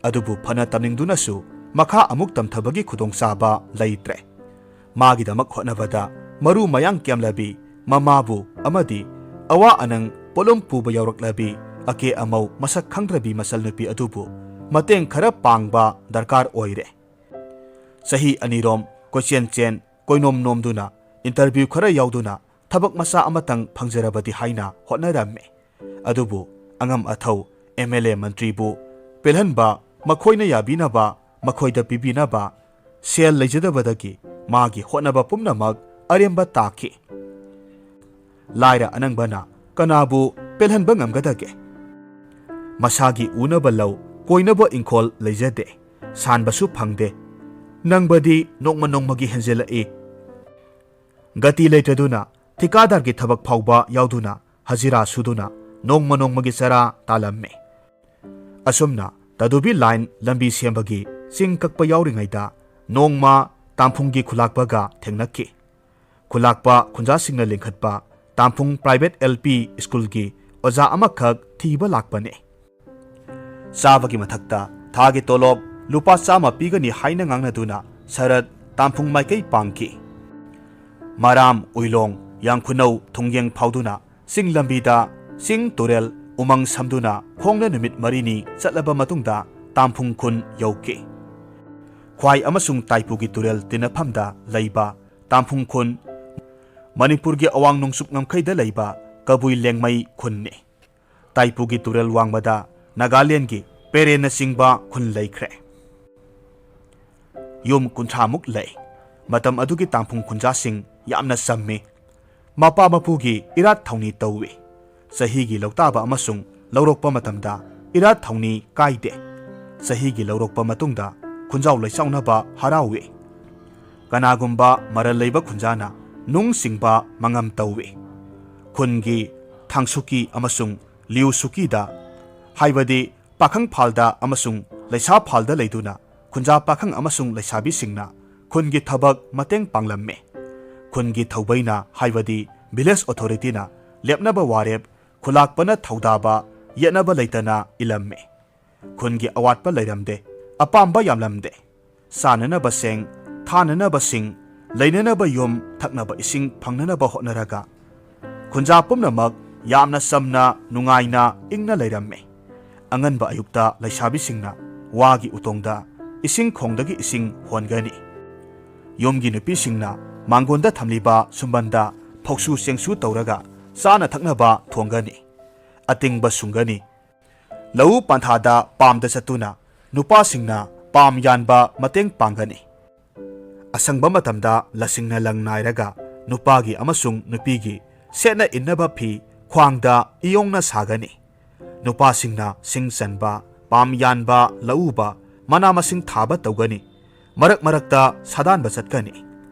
ꯑꯗꯨꯕꯨ ꯐꯅ ꯇꯝꯅꯤꯡꯗꯨꯅꯁꯨ ꯃꯈꯥ ꯑꯃꯨꯛ ꯇꯝꯊꯕꯒꯤ ꯈꯨꯗꯣꯡꯆꯥꯕ ꯂꯩꯇ꯭ꯔꯦ꯫ ꯃꯥꯒꯤꯗꯃꯛ ꯍꯣꯠꯅꯕꯗ ꯃꯔꯨ ꯃꯌꯥꯡ ꯀꯦꯝꯂꯕꯤ ꯃꯃꯥꯕꯨ ꯑꯃꯗꯤ ꯑꯋꯥ ꯑꯅꯪ ꯄꯣꯠꯂꯨꯝ ꯄꯨꯕ ꯌꯥꯎꯔꯛꯂꯕꯤ ꯑꯀꯦ ꯑꯃꯧ ꯃꯁꯛ ꯈꯪꯗ꯭ꯔꯕꯤ ꯃꯆꯜ ꯅꯨꯄꯤ ꯑꯗꯨꯕꯨ ꯃꯇꯦꯡ ꯈꯔ ꯄꯥꯡꯕ ꯗꯔꯀꯥꯔ ꯑꯣꯏꯔꯦ꯫ ꯆꯍꯤ ꯑꯅꯤꯔꯣꯝ ꯀꯣꯏꯆꯦꯟ ꯆꯦꯟ, ꯀꯣꯏꯅꯣꯝ ꯅꯣꯝꯗꯨꯅ, ꯏꯟꯇꯔꯚ꯭ꯌꯨ ꯈꯔ ꯌꯥꯎꯗꯨꯅ ꯊꯕꯛ ꯃꯆꯥ ꯑꯃꯇꯪ ꯐꯪꯖꯔꯕꯗꯤ ꯍꯥꯏꯅ ꯍꯣꯠꯅꯔꯝꯃꯤ꯫ ꯑꯗꯨꯕꯨ ꯑꯉꯝ ꯑꯊꯧ, ꯑꯦꯝ ꯑꯦꯜ ꯑꯦ ꯃꯟꯇ꯭ꯔꯤꯕꯨ ꯄꯦꯜꯍꯟꯕ, ꯃꯈꯣꯏꯅ ꯌꯥꯕꯤꯅꯕ, ꯃꯈꯣꯏꯗ ꯄꯤꯕꯤꯅꯕ ꯁꯦꯜ ꯂꯩꯖꯗꯕꯗꯒꯤ ꯃꯥꯒꯤ ꯍꯣꯠꯅꯕ ꯄꯨꯝꯅꯃꯛ ꯑꯔꯦꯝꯕ ꯇꯥꯈꯤ꯫ ꯂꯥꯏꯔ ꯑꯅꯪꯕꯅ ꯀꯅꯥꯕꯨ ꯄꯦꯜꯍꯟꯕ ꯉꯝꯒꯗꯒꯦ? ꯃꯁꯥꯒꯤ ꯎꯅꯕ ꯂꯧ, ꯀꯣꯏꯅꯕ ꯏꯪꯈꯣꯜ ꯂꯩꯖꯗꯦ, ꯁꯥꯟꯕꯁꯨ ꯐꯪꯗꯦ꯫ ꯅꯪꯕꯗꯤ ꯅꯣꯡꯃ ꯅꯣꯡꯃꯒꯤ ꯍꯦꯟꯖꯤꯜꯂꯛꯏ꯫ ꯒꯇꯤ ꯂꯩꯇꯗꯨꯅ ꯊꯤꯀꯥꯗꯥꯔꯒꯤ ꯊꯕꯛ ꯐꯥꯎꯕ ꯌꯥꯎꯗꯨꯅ ꯍꯖꯤꯔꯥ ꯁꯨꯗꯨꯅ ꯅꯣꯡꯃ ꯅꯣꯡꯃꯒꯤ ꯆꯔꯥ ꯇꯥꯜꯂꯝꯃꯤ꯫ ꯑꯁꯨꯝꯅ ꯇꯗꯨꯕꯤ ꯂꯥꯏꯟ ꯂꯝꯕꯤ ꯁꯦꯝꯕꯒꯤ ꯆꯤꯡ ꯀꯛꯄ ꯌꯥꯎꯔꯤꯉꯩꯗ ꯅꯣꯡꯃ ꯇꯥꯝꯐꯨꯡꯒꯤ ꯈꯨꯂꯥꯛꯄꯒ ꯊꯦꯡꯅꯈꯤ꯫ ꯈꯨꯂꯥꯛꯄ ꯈꯨꯟꯖꯥꯁꯤꯡꯅ ꯂꯤꯡꯈꯠꯄ ꯇꯥꯝꯐꯨꯡ ꯄ꯭ꯔꯥꯏꯚꯦꯠ ꯑꯦꯜ ꯄꯤ ꯁ꯭ꯀꯨꯜꯒꯤ ꯑꯣꯖꯥ ꯑꯃꯈꯛ ꯊꯤꯕ ꯂꯥꯛꯄꯅꯦ꯫ ꯆꯥꯕꯒꯤ ꯃꯊꯛꯇ ꯊꯥꯒꯤ ꯇꯣꯂꯣꯞ ꯂꯨꯄꯥ ꯆꯥꯝꯃ ꯄꯤꯒꯅꯤ ꯍꯥꯏꯅ ꯉꯥꯡꯅꯗꯨꯅ ꯁꯔꯠ ꯇꯥꯝꯐꯨꯡ ꯃꯥꯏꯀꯩ ꯄꯥꯡꯈꯤ꯫ ꯃꯔꯥꯝ, ꯎꯏꯂꯣꯡ, ꯌꯥꯡꯈꯨꯅꯧ, ꯊꯨꯡꯌꯦꯡ ꯐꯥꯎꯗꯨꯅ ꯆꯤꯡ ꯂꯝꯕꯤꯗ ꯆꯤꯡ ꯇꯨꯔꯦꯜ ꯎꯃꯪ ꯁꯝꯗꯨꯅ ꯈꯣꯡꯅ ꯅꯨꯃꯤꯠ ꯃꯔꯤꯅꯤ ꯆꯠꯂꯕ ꯃꯇꯨꯡꯗ ꯇꯥꯝꯐꯨꯡ ꯈꯨꯟ ꯌꯧꯈꯤ꯫ ꯈ꯭ꯋꯥꯏ ꯑꯃꯁꯨꯡ ꯇꯥꯏꯄꯨꯒꯤ ꯇꯨꯔꯦꯜ ꯇꯤꯟꯅꯐꯝꯗ ꯂꯩꯕ ꯇꯥꯝꯐꯨꯡ ꯈꯨꯟ ꯃꯅꯤꯄꯨꯔꯒꯤ ꯑꯋꯥꯡ ꯅꯣꯡꯆꯨꯞ ꯉꯝꯈꯩꯗ ꯂꯩꯕ ꯀꯕꯨꯏ ꯂꯦꯡꯃꯩ ꯈꯨꯟꯅꯤ꯫ ꯇꯥꯏꯄꯨꯒꯤ ꯇꯨꯔꯦꯜ ꯋꯥꯡꯃꯗ ꯅꯥꯒꯥꯂꯦꯟꯒꯤ ꯄꯦꯔꯦꯟꯅꯆꯤꯡꯕ ꯈꯨꯟ ꯂꯩꯈ꯭ꯔꯦ꯫ ꯌꯨꯝ ꯀꯨꯟꯊ꯭ꯔꯥꯃꯨꯛ ꯂꯩ꯫ ꯃꯇꯝ ꯑꯗꯨꯒꯤ ꯇꯥꯝꯐꯨꯡ ꯈꯨꯟꯖꯥꯁꯤꯡ ꯌꯥꯝꯅ ꯆꯝꯃꯤ꯫ ꯃꯄꯥ ꯃꯄꯨꯒꯤ ꯏꯔꯥꯠ ꯊꯧꯅꯤ ꯇꯧꯏ꯫ ꯆꯍꯤꯒꯤ ꯂꯧꯇꯥꯕ ꯑꯃꯁꯨꯡ ꯂꯧꯔꯣꯛꯄ ꯃꯇꯝꯗ ꯏꯔꯥꯠ ꯊꯧꯅꯤ ꯀꯥꯏꯗꯦ꯫ ꯆꯍꯤꯒꯤ ꯂꯧꯔꯣꯛꯄ ꯃꯇꯨꯡꯗ ꯈꯨꯟꯖꯥꯎ ꯂꯩꯆꯥꯎꯅꯕ ꯍꯔꯥꯎꯏ꯫ ꯀꯅꯥꯒꯨꯝꯕ ꯃꯔꯜ ꯂꯩꯕ ꯈꯨꯟꯖꯥꯅ ꯅꯨꯡ ꯆꯤꯡꯕ ꯃꯉꯝ ꯇꯧꯏ꯫ ꯈꯨꯟꯒꯤ ꯊꯥꯡꯁꯨꯀꯤ ꯑꯃꯁꯨꯡ ꯂꯤꯎꯁꯨꯀꯤꯗ, ꯍꯥꯏꯕꯗꯤ ꯄꯥꯈꯪ ꯐꯥꯜꯗ ꯑꯃꯁꯨꯡ ꯂꯩꯁꯥ ꯐꯥꯜꯗ ꯂꯩꯗꯨꯅ ꯈꯨꯟꯖꯥ ꯄꯥꯈꯪ ꯑꯃꯁꯨꯡ ꯂꯩꯁꯥꯕꯤꯁꯤꯡꯅ ꯈꯨꯟꯒꯤ ꯊꯕꯛ ꯃꯇꯦꯡ ꯄꯥꯡꯂꯝꯃꯤ꯫ ꯈꯨꯟꯒꯤ ꯊꯧꯕꯩꯅ, ꯍꯥꯏꯕꯗꯤ ꯚꯤꯂꯦꯖ ꯑꯣꯊꯣꯔꯤꯇꯤꯅ, ꯂꯦꯞꯅꯕ ꯋꯥꯔꯦꯞ ꯈꯨꯂꯥꯛꯄꯅ ꯊꯧꯗꯥꯕ ꯌꯦꯠꯅꯕ ꯂꯩꯇꯅ ꯏꯂꯝꯃꯤ꯫ ꯈꯨꯟꯒꯤ ꯑꯋꯥꯠꯄ ꯂꯩꯔꯝꯗꯦ, ꯑꯄꯥꯝꯕ ꯌꯥꯝꯂꯝꯗꯦ꯫ ꯆꯥꯅꯅꯕ ꯆꯦꯡ, ꯊꯥꯅꯅꯕ ꯁꯤꯡ, ꯂꯩꯅꯅꯕ ꯌꯨꯝ, ꯊꯛꯅꯕ ꯏꯁꯤꯡ ꯐꯪꯅꯅꯕ ꯍꯣꯠꯅꯔꯒ ꯈꯨꯟꯖꯥ ꯄꯨꯝꯅꯃꯛ ꯌꯥꯝꯅ ꯆꯝꯅ, ꯅꯨꯡꯉꯥꯏꯅ, ꯏꯪꯅ ꯂꯩꯔꯝꯃꯤ꯫ ꯑꯉꯟꯕ ꯑꯌꯨꯛꯇ ꯂꯩꯁꯥꯕꯤꯁꯤꯡꯅ ꯋꯥꯒꯤ ꯎꯇꯣꯡꯗ ꯏꯁꯤꯡ ꯈꯣꯡꯗꯒꯤ ꯏꯁꯤꯡ ꯍꯣꯟꯒꯅꯤ꯫ ꯌꯨꯝꯒꯤ ꯅꯨꯄꯤꯁꯤꯡꯅ ꯃꯥꯡꯒꯣꯟꯗ ꯊꯝꯂꯤꯕ ꯁꯨꯝꯕꯟꯗ ꯐꯧꯁꯨ ꯆꯦꯡꯁꯨ ꯇꯧꯔꯒ ꯆꯥꯅ ꯊꯛꯅꯕ ꯊꯣꯡꯒꯅꯤ꯫ ꯑꯇꯤꯡꯕ ꯁꯨꯡꯒꯅꯤ꯫ ꯂꯧꯎ ꯄꯟꯊꯥꯗ ꯄꯥꯝꯗ ꯆꯠꯇꯨꯅ ꯅꯨꯄꯥꯁꯤꯡꯅ ꯄꯥꯝ ꯌꯥꯟꯕ ꯃꯇꯦꯡ ꯄꯥꯡꯒꯅꯤ꯫ ꯑꯁꯪꯕ ꯃꯇꯝꯗ ꯂꯁꯤꯡꯅ ꯂꯪ ꯅꯥꯏꯔꯒ ꯅꯨꯄꯥꯒꯤ ꯑꯃꯁꯨꯡ ꯅꯨꯄꯤꯒꯤ ꯁꯦꯠꯅ ꯏꯟꯅꯕ ꯐꯤ ꯈ꯭ꯋꯥꯡꯗ ꯏꯌꯣꯡꯅ ꯁꯥꯒꯅꯤ꯫ ꯅꯨꯄꯥꯁꯤꯡꯅ ꯁꯤꯡ ꯆꯟꯕ, ꯄꯥꯝ ꯌꯥꯟꯕ, ꯂꯧꯎꯕ, ꯃꯅꯥ ꯃꯁꯤꯡ ꯊꯥꯕ ꯇꯧꯒꯅꯤ꯫ ꯃꯔꯛ ꯃꯔꯛꯇ ꯁꯥꯗꯥꯟꯕ ꯆꯠꯀꯅꯤ꯫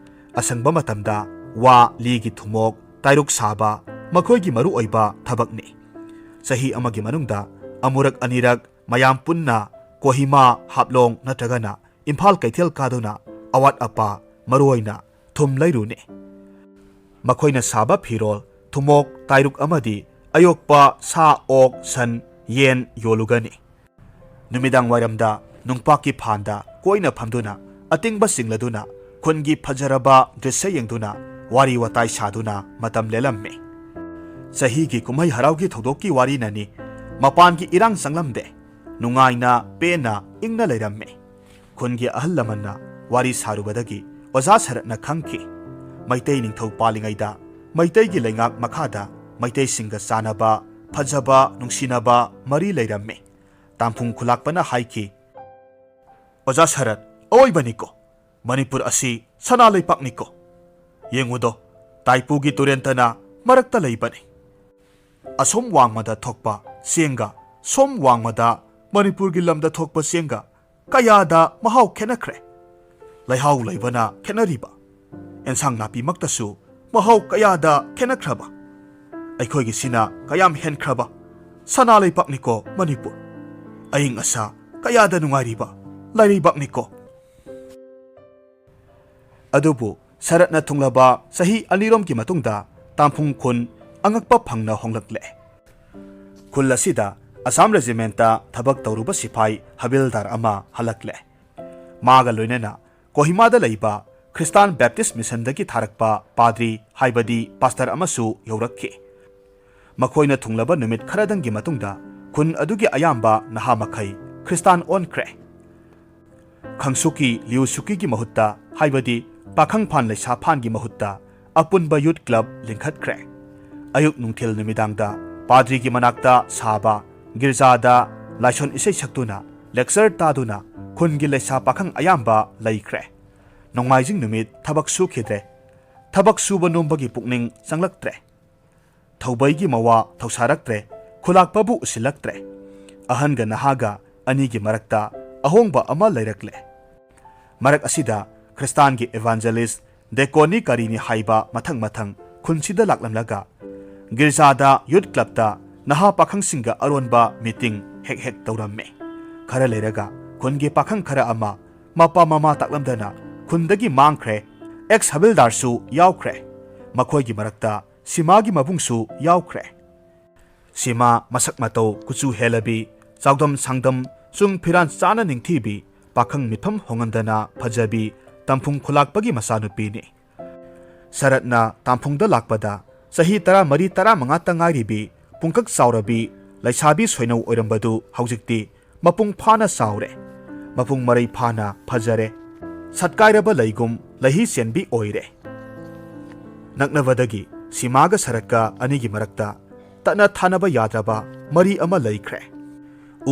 ꯑꯁꯪꯕ ꯃꯇꯝꯗ ꯋꯥ, ꯂꯤꯒꯤ ꯊꯨꯝꯃꯣꯛ, ꯇꯥꯏꯔꯨꯛ ꯁꯥꯕ ꯃꯈꯣꯏꯒꯤ ꯃꯔꯨꯑꯣꯏꯕ ꯊꯕꯛꯅꯤ꯫ ꯆꯍꯤ ꯑꯃꯒꯤ ꯃꯅꯨꯡꯗ ꯑꯃꯨꯔꯛ ꯑꯅꯤꯔꯛ ꯃꯌꯥꯝ ꯄꯨꯟꯅ ꯀꯣꯍꯤꯃꯥ, ꯍꯥꯞꯂꯣꯡ ꯅꯠꯇ꯭ꯔꯒꯅ ꯏꯝꯐꯥꯜ ꯀꯩꯊꯦꯜ ꯀꯥꯗꯨꯅ ꯑꯋꯥꯠ ꯑꯄꯥ, ꯃꯔꯨꯑꯣꯏꯅ ꯊꯨꯝ ꯂꯩꯔꯨꯅꯤ꯫ ꯃꯈꯣꯏꯅ ꯁꯥꯕ ꯐꯤꯔꯣꯜ, ꯊꯨꯝꯃꯣꯛ, ꯇꯥꯏꯔꯨꯛ ꯑꯃꯗꯤ ꯑꯌꯣꯛꯄ ꯁꯥ, ꯑꯣꯛ, ꯁꯟ, ꯌꯦꯟ ꯌꯣꯜꯂꯨꯒꯅꯤ꯫ ꯅꯨꯃꯤꯗꯥꯡ ꯋꯥꯏꯔꯝꯗ ꯅꯨꯡꯄꯥꯛꯀꯤ ꯐꯥꯟꯗ ꯀꯣꯏꯅ ꯐꯝꯗꯨꯅ, ꯑꯇꯤꯡꯕ ꯆꯤꯡꯂꯗꯨꯅ, ꯈꯨꯟꯒꯤ ꯐꯖꯔꯕ ꯗ꯭ꯔꯤꯁ꯭ꯌ ꯌꯦꯡꯗꯨꯅ ꯋꯥꯔꯤ ꯋꯥꯇꯥꯏ ꯁꯥꯗꯨꯅ ꯃꯇꯝ ꯂꯦꯜꯂꯝꯃꯤ꯫ ꯆꯍꯤꯒꯤ ꯀꯨꯝꯍꯩ ꯍꯔꯥꯎꯒꯤ ꯊꯧꯗꯣꯛꯀꯤ ꯋꯥꯔꯤꯅꯅꯤ꯫ ꯃꯄꯥꯟꯒꯤ ꯏꯔꯥꯡ ꯆꯪꯂꯝꯗꯦ꯫ ꯅꯨꯡꯉꯥꯏꯅ, ꯄꯦꯟꯅ, ꯏꯪꯅ ꯂꯩꯔꯝꯃꯤ꯫ ꯈꯨꯟꯒꯤ ꯑꯍꯜ ꯂꯃꯟꯅ ꯋꯥꯔꯤ ꯁꯥꯔꯨꯕꯗꯒꯤ ꯑꯣꯖꯥ ꯁꯔꯠꯅ ꯈꯪꯈꯤ, ꯃꯩꯇꯩ ꯅꯤꯡꯊꯧ ꯄꯥꯜꯂꯤꯉꯩꯗ ꯃꯩꯇꯩꯒꯤ ꯂꯩꯉꯥꯛ ꯃꯈꯥꯗ ꯃꯩꯇꯩꯁꯤꯡꯒ ꯆꯥꯟꯅꯕ, ꯐꯖꯕ, ꯅꯨꯡꯁꯤꯅꯕ ꯃꯔꯤ ꯂꯩꯔꯝꯃꯤ꯫ ꯇꯥꯝꯐꯨꯡ ꯈꯨꯂꯥꯛꯄꯅ ꯍꯥꯏꯈꯤ, "ꯑꯣꯖꯥ ꯁꯔꯠ, ꯑꯑꯣꯏꯕꯅꯤꯀꯣ꯫ ꯃꯅꯤꯄꯨꯔ ꯑꯁꯤ ꯁꯅꯥ ꯂꯩꯄꯥꯛꯅꯤꯀꯣ꯫ ꯌꯦꯡꯉꯨꯗꯣ, ꯇꯥꯏꯄꯨꯒꯤ ꯇꯨꯔꯦꯟꯇꯅ ꯃꯔꯛꯇ ꯂꯩꯕꯅꯤ꯫ ꯑꯁꯣꯝ ꯋꯥꯡꯃꯗ ꯊꯣꯛꯄ ꯆꯦꯡꯒ ꯁꯣꯝ ꯋꯥꯡꯃꯗ ꯃꯅꯤꯄꯨꯔꯒꯤ ꯂꯝꯗ ꯊꯣꯛꯄ ꯆꯦꯡꯒ ꯀꯌꯥꯗ ꯃꯍꯥꯎ ꯈꯦꯠꯅꯈ꯭ꯔꯦ꯫ ꯂꯩꯍꯥꯎ ꯂꯩꯕꯅ ꯈꯦꯠꯅꯔꯤꯕ, ꯑꯦꯟꯁꯥꯡ ꯅꯥꯄꯤꯃꯛꯇꯁꯨ ꯃꯍꯥꯎ ꯀꯌꯥꯗ ꯈꯦꯠꯅꯈ꯭ꯔꯕ꯫ ꯑꯩꯈꯣꯏꯒꯤꯁꯤꯅ ꯀꯌꯥꯝ ꯍꯦꯟꯈ꯭ꯔꯕ꯫ ꯁꯅꯥ ꯂꯩꯄꯥꯛꯅꯤꯀꯣ ꯃꯅꯤꯄꯨꯔ꯫ ꯑꯏꯪ ꯑꯁꯥ ꯀꯌꯥꯗ ꯅꯨꯡꯉꯥꯏꯔꯤꯕ ꯂꯩꯔꯩꯕꯥꯛꯅꯤꯀꯣ꯫" ꯑꯗꯨꯕꯨ ꯁꯔꯠꯅ ꯊꯨꯡꯂꯕ ꯆꯍꯤ ꯑꯅꯤꯔꯣꯝꯒꯤ ꯃꯇꯨꯡꯗ ꯇꯥꯝꯐꯨꯡ ꯈꯨꯟ ꯑꯉꯛꯄ ꯐꯪꯅ ꯍꯣꯡꯂꯛꯂꯦ꯫ ꯈꯨꯜ ꯑꯁꯤꯗ ꯑꯁꯥꯝ ꯔꯦꯖꯤꯃꯦꯟꯠꯇ ꯊꯕꯛ ꯇꯧꯔꯨꯕ ꯁꯤꯐꯥꯏ ꯍꯕꯤꯜꯗꯥꯔ ꯑꯃ ꯍꯜꯂꯛꯂꯦ꯫ ꯃꯥꯒ ꯂꯣꯏꯅꯅ ꯀꯣꯍꯤꯃꯥꯗ ꯂꯩꯕ ꯈ꯭ꯔꯤꯁꯇꯥꯟ ꯕꯦꯞꯇꯤꯁ ꯃꯤꯁꯟꯗꯒꯤ ꯊꯥꯔꯛꯄ ꯄꯥꯗ꯭ꯔꯤ, ꯍꯥꯏꯕꯗꯤ ꯄꯥꯁꯇꯔ ꯑꯃꯁꯨ ꯌꯧꯔꯛꯈꯤ꯫ ꯃꯈꯣꯏꯅ ꯊꯨꯡꯂꯕ ꯅꯨꯃꯤꯠ ꯈꯔꯗꯪꯒꯤ ꯃꯇꯨꯡꯗ ꯈꯨꯟ ꯑꯗꯨꯒꯤ ꯑꯌꯥꯝꯕ ꯅꯍꯥ ꯃꯈꯩ ꯈ꯭ꯔꯤꯁꯇꯥꯟ ꯑꯣꯟꯈ꯭ꯔꯦ꯫ ꯈꯪꯁꯨꯀꯤ ꯂꯤꯎꯁꯨꯀꯤꯒꯤ ꯃꯍꯨꯠꯇ, ꯍꯥꯏꯕꯗꯤ ꯄꯥꯈꯪꯐꯥꯟ ꯂꯩꯁꯥꯐꯥꯟꯒꯤ ꯃꯍꯨꯠꯇ ꯑꯄꯨꯟꯕ ꯌꯨꯊ ꯀ꯭ꯂꯕ ꯂꯤꯡꯈꯠꯈ꯭ꯔꯦ꯫ ꯑꯌꯨꯛ ꯅꯨꯡꯊꯤꯜ ꯅꯨꯃꯤꯗꯥꯡꯗ ꯄꯥꯗ꯭ꯔꯤꯒꯤ ꯃꯅꯥꯛꯇ ꯁꯥꯕ ꯒꯤꯔꯖꯥꯗ ꯂꯥꯏꯁꯣꯟ ꯏꯁꯩ ꯁꯛꯇꯨꯅ, ꯂꯦꯛꯆꯔ ꯇꯥꯗꯨꯅ ꯈꯨꯟꯒꯤ ꯂꯩꯁꯥ ꯄꯥꯈꯪ ꯑꯌꯥꯝꯕ ꯂꯩꯈ꯭ꯔꯦ꯫ ꯅꯣꯡꯃꯥꯏꯖꯤꯡ ꯅꯨꯃꯤꯠ ꯊꯕꯛ ꯁꯨꯈꯤꯗ꯭ꯔꯦ꯫ ꯊꯕꯛ ꯁꯨꯕ ꯅꯣꯝꯕꯒꯤ ꯄꯨꯛꯅꯤꯡ ꯆꯪꯂꯛꯇ꯭ꯔꯦ꯫ ꯊꯧꯕꯩꯒꯤ ꯃꯋꯥ ꯊꯧꯁꯥꯔꯛꯇ꯭ꯔꯦ꯫ ꯈꯨꯂꯥꯛꯄꯕꯨ ꯎꯁꯤꯜꯂꯛꯇ꯭ꯔꯦ꯫ ꯑꯍꯟꯒ ꯅꯍꯥꯒ ꯑꯅꯤꯒꯤ ꯃꯔꯛꯇ ꯑꯍꯣꯡꯕ ꯑꯃ ꯂꯩꯔꯛꯂꯦ꯫ ꯃꯔꯛ ꯑꯁꯤꯗ ꯈ꯭ꯔꯤꯁꯇꯥꯟꯒꯤ ꯏꯚꯥꯟꯖꯦꯂꯤꯁ꯭ꯠ, ꯗꯦꯀꯣꯟꯅꯤ ꯀꯔꯤꯅꯤ ꯍꯥꯏꯕ ꯃꯊꯪ ꯃꯊꯪ ꯈꯨꯟꯁꯤꯗ ꯂꯥꯛꯂꯝꯂꯒ ꯒꯤꯔꯖꯥꯗ ꯌꯨꯊ ꯀ꯭ꯂꯕꯇ ꯅꯍꯥ ꯄꯥꯈꯪꯁꯤꯡꯒ ꯑꯔꯣꯟꯕ ꯃꯤꯇꯤꯡ ꯍꯦꯛ ꯍꯦꯛ ꯇꯧꯔꯝꯃꯤ꯫ ꯈꯔ ꯂꯩꯔꯒ ꯈꯨꯟꯒꯤ ꯄꯥꯈꯪ ꯈꯔ ꯑꯃ ꯃꯄꯥ ꯃꯃꯥ ꯇꯥꯛꯂꯝꯗꯅ ꯈꯨꯟꯗꯒꯤ ꯃꯥꯡꯈ꯭ꯔꯦ꯫ ꯑꯦꯛꯁ ꯍꯕꯤꯜꯗꯥꯔꯁꯨ ꯌꯥꯎꯈ꯭ꯔꯦ꯫ ꯃꯈꯣꯏꯒꯤ ꯃꯔꯛꯇ ꯁꯤꯃꯥꯒꯤ ꯃꯕꯨꯡꯁꯨ ꯌꯥꯎꯈ꯭ꯔꯦ꯫ ꯁꯤꯃꯥ ꯃꯁꯛ ꯃꯇꯧ ꯀꯨꯆꯨ ꯍꯦꯜꯂꯕꯤ, ꯆꯥꯎꯗꯝ ꯁꯥꯡꯗꯝ, ꯆꯨꯡ ꯐꯤꯔꯥꯟ ꯆꯥꯅ ꯅꯤꯡꯊꯤꯕꯤ, ꯄꯥꯈꯪ ꯃꯤꯐꯝ ꯍꯣꯡꯍꯟꯗꯅ ꯐꯖꯕꯤ ꯇꯝꯐꯨꯡ ꯈꯨꯂꯥꯛꯄꯒꯤ ꯃꯆꯥꯅꯨꯄꯤꯅꯤ꯫ ꯁꯔꯠꯅ ꯇꯥꯝꯐꯨꯡꯗ ꯂꯥꯛꯄꯗ ꯆꯍꯤ ꯇꯔꯥꯃꯔꯤ ꯇꯔꯥꯃꯉꯥꯇ ꯉꯥꯏꯔꯤꯕꯤ ꯄꯨꯡꯀꯛ ꯆꯥꯎꯔꯕꯤ ꯂꯩꯁꯥꯕꯤ ꯁꯣꯏꯅꯧ ꯑꯣꯏꯔꯝꯕꯗꯨ ꯍꯧꯖꯤꯛꯇꯤ ꯃꯄꯨꯡ ꯐꯥꯅ ꯆꯥꯎꯔꯦ꯫ ꯃꯄꯨꯡ ꯃꯔꯩ ꯐꯥꯅ ꯐꯖꯔꯦ꯫ ꯁꯠꯀꯥꯏꯔꯕ ꯂꯩꯒꯨꯝ ꯂꯩꯍꯤ ꯆꯦꯟꯕꯤ ꯑꯣꯏꯔꯦ꯫ ꯅꯛꯅꯕꯗꯒꯤ ꯁꯤꯃꯥꯒ ꯁꯔꯠꯀ ꯑꯅꯤꯒꯤ ꯃꯔꯛꯇ ꯇꯠꯅ ꯊꯥꯅꯕ ꯌꯥꯗ꯭ꯔꯕ ꯃꯔꯤ ꯑꯃ ꯂꯩꯈ꯭ꯔꯦ꯫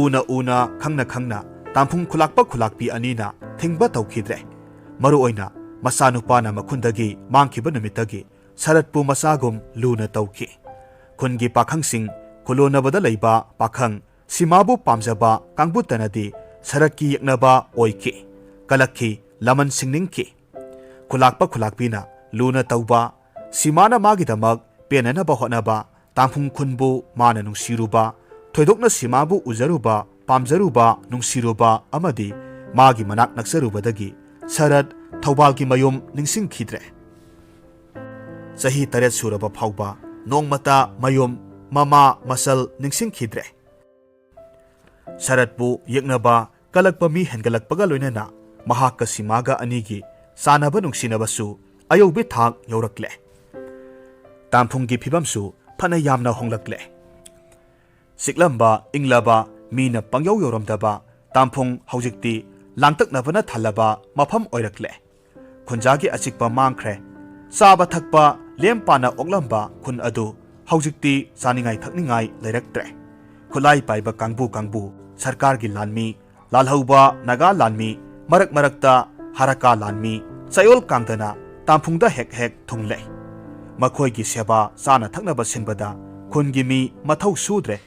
ꯎꯅ ꯎꯅ, ꯈꯪꯅ ꯈꯪꯅ ꯇꯥꯝꯐꯨꯡ ꯈꯨꯂꯥꯛꯄ ꯈꯨꯂꯥꯛꯄꯤ ꯑꯅꯤꯅ ꯊꯤꯡꯕ ꯇꯧꯈꯤꯗ꯭ꯔꯦ꯫ ꯃꯔꯨꯑꯣꯏꯅ ꯃꯆꯥꯅꯨꯄꯥꯅ ꯃꯈꯨꯟꯗꯒꯤ ꯃꯥꯡꯈꯤꯕ ꯅꯨꯃꯤꯠꯇꯒꯤ ꯁꯔꯠꯄꯨ ꯃꯆꯥꯒꯨꯝ ꯂꯨꯅ ꯇꯧꯈꯤ꯫ ꯈꯨꯟꯒꯤ ꯄꯥꯈꯪꯁꯤꯡ, ꯈꯨꯂꯣꯟꯅꯕꯗ ꯂꯩꯕ ꯄꯥꯈꯪ, ꯁꯤꯃꯥꯕꯨ ꯄꯥꯝꯖꯕ ꯀꯥꯡꯕꯨꯇꯅꯗꯤ ꯁꯔꯠꯀꯤ ꯌꯦꯛꯅꯕ ꯑꯣꯏꯈꯤ, ꯀꯂꯛꯈꯤ, ꯂꯃꯟ ꯁꯤꯡꯅꯤꯡꯈꯤ꯫ ꯈꯨꯂꯥꯛꯄ ꯈꯨꯂꯥꯛꯄꯤꯅ ꯂꯨꯅ ꯇꯧꯕ, ꯁꯤꯃꯥꯅ ꯃꯥꯒꯤꯗꯃꯛ ꯄꯦꯟꯅꯅꯕ ꯍꯣꯠꯅꯕ, ꯇꯥꯡꯐꯨꯡ ꯈꯨꯟꯕꯨ ꯃꯥꯅ ꯅꯨꯡꯁꯤꯔꯨꯕ, ꯊꯣꯏꯗꯣꯛꯅ ꯁꯤꯃꯥꯕꯨ ꯎꯖꯔꯨꯕ, ꯄꯥꯝꯖꯔꯨꯕ, ꯅꯨꯡꯁꯤꯔꯨꯕ ꯑꯃꯗꯤ ꯃꯥꯒꯤ ꯃꯅꯥꯛ ꯅꯛꯆꯔꯨꯕꯗꯒꯤ ꯁꯔꯠ ꯊꯧꯕꯥꯜꯒꯤ ꯃꯌꯨꯝ ꯅꯤꯡꯁꯤꯡꯈꯤꯗ꯭ꯔꯦ꯫ ꯆꯍꯤ ꯇꯔꯦꯠ ꯁꯨꯔꯕ ꯐꯥꯎꯕ ꯅꯣꯡꯃꯇ ꯃꯌꯨꯝ, ꯃꯃꯥ, ꯃꯆꯜ ꯅꯤꯡꯁꯤꯡꯈꯤꯗ꯭ꯔꯦ꯫ ꯁꯔꯠꯄꯨ ꯌꯦꯛꯅꯕ ꯀꯂꯛꯄ ꯃꯤ ꯍꯦꯟꯒꯠꯂꯛꯄꯒ ꯂꯣꯏꯅꯅ ꯃꯍꯥꯛꯀ ꯁꯤꯃꯥꯒ ꯑꯅꯤꯒꯤ ꯆꯥꯟꯅꯕ ꯅꯨꯡꯁꯤꯅꯕꯁꯨ ꯑꯌꯧꯕꯤ ꯊꯥꯛ ꯌꯧꯔꯛꯂꯦ꯫ ꯇꯥꯝꯐꯨꯡꯒꯤ ꯐꯤꯕꯝꯁꯨ ꯐꯅ ꯌꯥꯝꯅ ꯍꯣꯡꯂꯛꯂꯦ꯫ ꯆꯤꯛꯂꯝꯕ, ꯏꯪꯂꯕ, ꯃꯤꯅ ꯄꯪꯌꯧ ꯌꯧꯔꯝꯗꯕ ꯇꯥꯝꯐꯨꯡ ꯍꯧꯖꯤꯛꯇꯤ ꯂꯥꯡꯇꯛꯅꯕꯅ ꯊꯜꯂꯕ ꯃꯐꯝ ꯑꯣꯏꯔꯛꯂꯦ꯫ ꯈꯨꯟꯖꯥꯒꯤ ꯑꯆꯤꯛꯄ ꯃꯥꯡꯈ꯭ꯔꯦ꯫ ꯆꯥꯕ ꯊꯛꯄ ꯂꯦꯝ ꯄꯥꯅ ꯑꯣꯛꯂꯝꯕ ꯈꯨꯟ ꯑꯗꯨ ꯍꯧꯖꯤꯛꯇꯤ ꯆꯥꯅꯤꯡꯉꯥꯏ ꯊꯛꯅꯤꯡꯉꯥꯏ ꯂꯩꯔꯛꯇ꯭ꯔꯦ꯫ ꯈꯨꯠꯂꯥꯏ ꯄꯥꯏꯕ ꯀꯥꯡꯕꯨ ꯀꯥꯡꯕꯨ, ꯁꯔꯀꯥꯔꯒꯤ ꯂꯥꯟꯃꯤ, ꯂꯥꯜꯍꯧꯕ ꯅꯥꯒꯥ ꯂꯥꯟꯃꯤ, ꯃꯔꯛ ꯃꯔꯛꯇ ꯍꯔꯀꯥ ꯂꯥꯟꯃꯤ, ꯆꯌꯣꯜ ꯀꯥꯡꯗꯅ ꯇꯥꯝꯐꯨꯡꯗ ꯍꯦꯛ ꯍꯦꯛ ꯊꯨꯡꯂꯦ꯫ ꯃꯈꯣꯏꯒꯤ ꯁꯦꯕꯥ ꯆꯥꯅ ꯊꯛꯅꯕ ꯁꯤꯟꯕꯗ ꯈꯨꯟꯒꯤ ꯃꯤ ꯃꯊꯧ ꯁꯨꯗ꯭ꯔꯦ꯫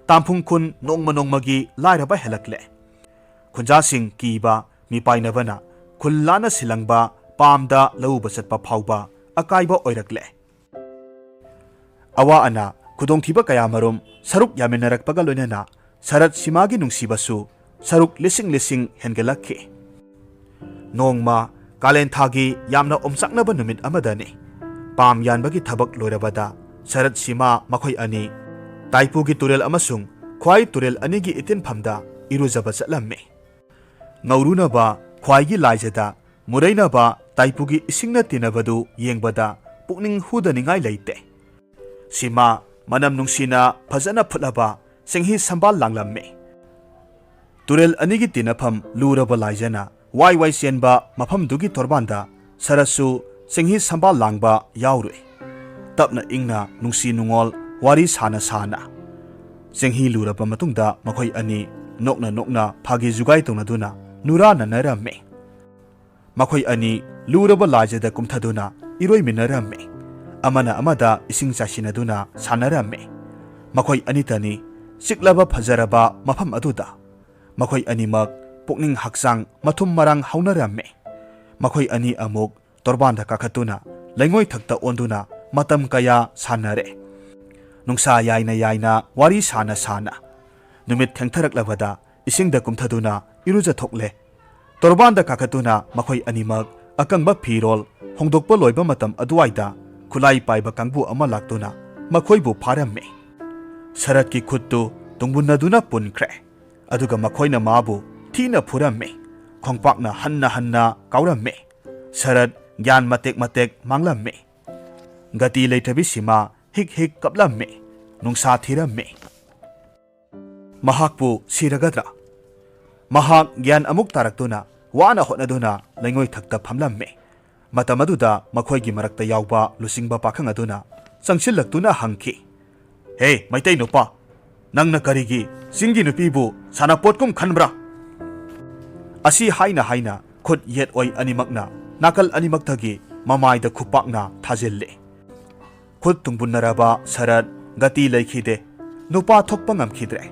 ꯇꯥꯝꯐꯨꯡ ꯈꯨꯟ ꯅꯣꯡꯃ ꯅꯣꯡꯃꯒꯤ ꯂꯥꯏꯔꯕ ꯍꯦꯜꯂꯛꯂꯦ꯫ ꯈꯨꯟꯖꯥꯁꯤꯡ ꯀꯤꯕ, ꯃꯤꯄꯥꯏꯅꯕꯅ ꯈꯨꯜ ꯂꯥꯟꯅ ꯁꯤꯜꯂꯪꯕ, ꯄꯥꯝꯗ ꯂꯧꯎꯕ ꯆꯠꯄ ꯐꯥꯎꯕ ꯑꯀꯥꯏꯕ ꯑꯣꯏꯔꯛꯂꯦ꯫ ꯑꯋꯥ ꯑꯅꯥ, ꯈꯨꯗꯣꯡꯊꯤꯕ ꯀꯌꯥꯃꯔꯨꯝ ꯁꯔꯨꯛ ꯌꯥꯃꯤꯟꯅꯔꯛꯄꯒ ꯂꯣꯏꯅꯅ ꯁꯔꯠ ꯁꯤꯃꯥꯒꯤ ꯅꯨꯡꯁꯤꯕꯁꯨ ꯁꯔꯨꯛ ꯂꯤꯁꯤꯡ ꯂꯤꯁꯤꯡ ꯍꯦꯟꯒꯠꯂꯛꯈꯤ꯫ ꯅꯣꯡꯃ ꯀꯥꯂꯦꯟ ꯊꯥꯒꯤ ꯌꯥꯝꯅ ꯑꯣꯝꯆꯥꯛꯅꯕ ꯅꯨꯃꯤꯠ ꯑꯃꯗꯅꯤ꯫ ꯄꯥꯝ ꯌꯥꯟꯕꯒꯤ ꯊꯕꯛ ꯂꯣꯏꯔꯕꯗ ꯁꯔꯠ ꯁꯤꯃꯥ ꯃꯈꯣꯏ ꯑꯅꯤ ꯇꯥꯏꯄꯨꯒꯤ ꯇꯨꯔꯦꯜ ꯑꯃꯁꯨꯡ ꯈ꯭ꯋꯥꯏ ꯇꯨꯔꯦꯜ ꯑꯅꯤꯒꯤ ꯏꯇꯤꯟꯐꯝꯗ ꯏꯔꯨꯖꯕ ꯆꯠꯂꯝꯃꯤ꯫ ꯉꯧꯔꯨꯅꯕ ꯈ꯭ꯋꯥꯏꯒꯤ ꯂꯥꯏꯖꯗ ꯃꯨꯔꯩꯅꯕ ꯇꯥꯏꯄꯨꯒꯤ ꯏꯁꯤꯡꯅ ꯇꯤꯟꯅꯕꯗꯨ ꯌꯦꯡꯕꯗ ꯄꯨꯛꯅꯤꯡ ꯍꯨꯗꯅꯤꯡꯉꯥꯏ ꯂꯩꯇꯦ꯫ ꯁꯤꯃꯥ ꯃꯅꯝ ꯅꯨꯡꯁꯤꯅ ꯐꯖꯅ ꯐꯨꯠꯂꯕ ꯆꯦꯡꯍꯤ ꯁꯝꯕꯥꯜ ꯂꯥꯡꯂꯝꯃꯤ꯫ ꯇꯨꯔꯦꯜ ꯑꯅꯤꯒꯤ ꯇꯤꯟꯅꯐꯝ ꯂꯨꯔꯕ ꯂꯥꯏꯖꯅ ꯋꯥꯏ ꯋꯥꯏ ꯆꯦꯟꯕ ꯃꯐꯝꯗꯨꯒꯤ ꯇꯣꯔꯕꯥꯟꯗ ꯁꯔꯠꯁꯨ ꯆꯦꯡꯍꯤ ꯁꯝꯕꯥꯜ ꯂꯥꯡꯕ ꯌꯥꯎꯔꯨꯏ꯫ ꯇꯞꯅ ꯏꯪꯅ ꯅꯨꯡꯁꯤ ꯅꯨꯡꯉꯣꯜ ꯋꯥꯔꯤ ꯁꯥꯅ ꯁꯥꯅ ꯆꯦꯡꯍꯤ ꯂꯨꯔꯕ ꯃꯇꯨꯡꯗ ꯃꯈꯣꯏ ꯑꯅꯤ ꯅꯣꯛꯅ ꯅꯣꯛꯅ ꯐꯥꯒꯤ ꯖꯨꯒꯥꯏ ꯇꯧꯅꯗꯨꯅ ꯅꯨꯔꯥꯅꯅꯔꯝꯃꯤ꯫ ꯃꯈꯣꯏ ꯑꯅꯤ ꯂꯨꯔꯕ ꯂꯥꯏꯖꯗ ꯀꯨꯝꯊꯗꯨꯅ ꯏꯔꯣꯏꯃꯤꯟꯅꯔꯝꯃꯤ꯫ ꯑꯃꯅ ꯑꯃꯗ ꯏꯁꯤꯡ ꯆꯥꯏꯁꯤꯟꯅꯗꯨꯅ ꯁꯥꯟꯅꯔꯝꯃꯤ꯫ ꯃꯈꯣꯏ ꯑꯅꯤꯇꯅꯤ ꯆꯤꯛꯂꯕ ꯐꯖꯔꯕ ꯃꯐꯝ ꯑꯗꯨꯗ꯫ ꯃꯈꯣꯏ ꯑꯅꯤꯃꯛ ꯄꯨꯛꯅꯤꯡ ꯍꯛꯆꯥꯡ ꯃꯊꯨꯝ ꯃꯔꯥꯡ ꯍꯧꯅꯔꯝꯃꯤ꯫ ꯃꯈꯣꯏ ꯑꯅꯤ ꯑꯃꯨꯛ ꯇꯣꯔꯕꯥꯟꯗ ꯀꯥꯈꯠꯇꯨꯅ ꯂꯩꯉꯣꯏ ꯊꯛꯇ ꯑꯣꯟꯗꯨꯅ ꯃꯇꯝ ꯀꯌꯥ ꯁꯥꯟꯅꯔꯦ꯫ ꯅꯨꯡꯁꯥ ꯌꯥꯏꯅ ꯌꯥꯏꯅ ꯋꯥꯔꯤ ꯁꯥꯅ ꯁꯥꯅ ꯅꯨꯃꯤꯠ ꯊꯦꯡꯊꯔꯛꯂꯕꯗ ꯏꯁꯤꯡꯗ ꯀꯨꯝꯊꯗꯨꯅ ꯏꯔꯨꯖꯊꯣꯛꯂꯦ꯫ ꯇꯣꯔꯕꯥꯟꯗ ꯀꯥꯈꯠꯇꯨꯅ ꯃꯈꯣꯏ ꯑꯅꯤꯃꯛ ꯑꯀꯪꯕ ꯐꯤꯔꯣꯜ ꯍꯣꯡꯗꯣꯛꯄ ꯂꯣꯏꯕ ꯃꯇꯝ ꯑꯗꯨꯋꯥꯏꯗ ꯈꯨꯠꯂꯥꯏ ꯄꯥꯏꯕ ꯀꯥꯡꯕꯨ ꯑꯃ ꯂꯥꯛꯇꯨꯅ ꯃꯈꯣꯏꯕꯨ ꯐꯥꯔꯝꯃꯤ꯫ ꯁꯔꯠꯀꯤ ꯈꯨꯠꯇꯨ ꯇꯨꯡꯃꯨꯟꯅꯗꯨꯅ ꯄꯨꯟꯈ꯭ꯔꯦ꯫ ꯑꯗꯨꯒ ꯃꯈꯣꯏꯅ ꯃꯥꯕꯨ ꯊꯤꯅ ꯐꯨꯔꯝꯃꯤ꯫ ꯈꯣꯡꯄꯥꯛꯅ ꯍꯟꯅ ꯍꯟꯅ ꯀꯥꯎꯔꯝꯃꯤ꯫ ꯁꯔꯠ ꯒ꯭ꯌꯥꯟ ꯃꯇꯦꯛ ꯃꯇꯦꯛ ꯃꯥꯡꯂꯝꯃꯤ꯫ ꯒꯇꯤ ꯂꯩꯇ꯭ꯔꯕꯤ ꯁꯤꯃꯥ ꯍꯤꯛ ꯍꯤꯛ ꯀꯞꯂꯝꯃꯤ꯫ ꯅꯨꯡꯁꯥ ꯊꯤꯔꯝꯃꯤ꯫ ꯃꯍꯥꯛꯄꯨ ꯁꯤꯔꯒꯗ꯭ꯔꯥ? ꯃꯍꯥꯛ ꯒ꯭ꯌꯥꯟ ꯑꯃꯨꯛ ꯇꯥꯔꯛꯇꯨꯅ ꯋꯥꯅ ꯍꯣꯠꯅꯗꯨꯅ ꯂꯩꯉꯣꯏ ꯊꯛꯇ ꯐꯝꯂꯝꯃꯤ꯫ ꯃꯇꯝ ꯑꯗꯨꯗ ꯃꯈꯣꯏꯒꯤ ꯃꯔꯛꯇ ꯌꯥꯎꯕ ꯂꯨꯆꯤꯡꯕ ꯄꯥꯈꯪ ꯑꯗꯨꯅ ꯆꯪꯁꯤꯜꯂꯛꯇꯨꯅ ꯍꯪꯈꯤ, "ꯍꯦ ꯃꯩꯇꯩ ꯅꯨꯄꯥ, ꯅꯪꯅ ꯀꯔꯤꯒꯤ ꯆꯤꯡꯒꯤ ꯅꯨꯄꯤꯕꯨ ꯁꯥꯟꯅꯄꯣꯠꯀꯨꯝ ꯈꯟꯕ꯭ꯔꯥ?" ꯑꯁꯤ ꯍꯥꯏꯅ ꯍꯥꯏꯅ ꯈꯨꯠ ꯌꯦꯠ ꯑꯣꯏ ꯑꯅꯤꯃꯛꯅ ꯅꯥꯀꯜ ꯑꯅꯤꯃꯛꯇꯒꯤ ꯃꯃꯥꯏꯗ ꯈꯨꯄꯥꯛꯅ ꯊꯥꯖꯤꯜꯂꯦ꯫ ꯈꯨꯠ ꯇꯨꯡꯕꯨꯟꯅꯔꯕ ꯁꯔꯠ ꯒꯇꯤ ꯂꯩꯈꯤꯗꯦ꯫ ꯅꯨꯄꯥ ꯊꯣꯛꯄ ꯉꯝꯈꯤꯗ꯭ꯔꯦ꯫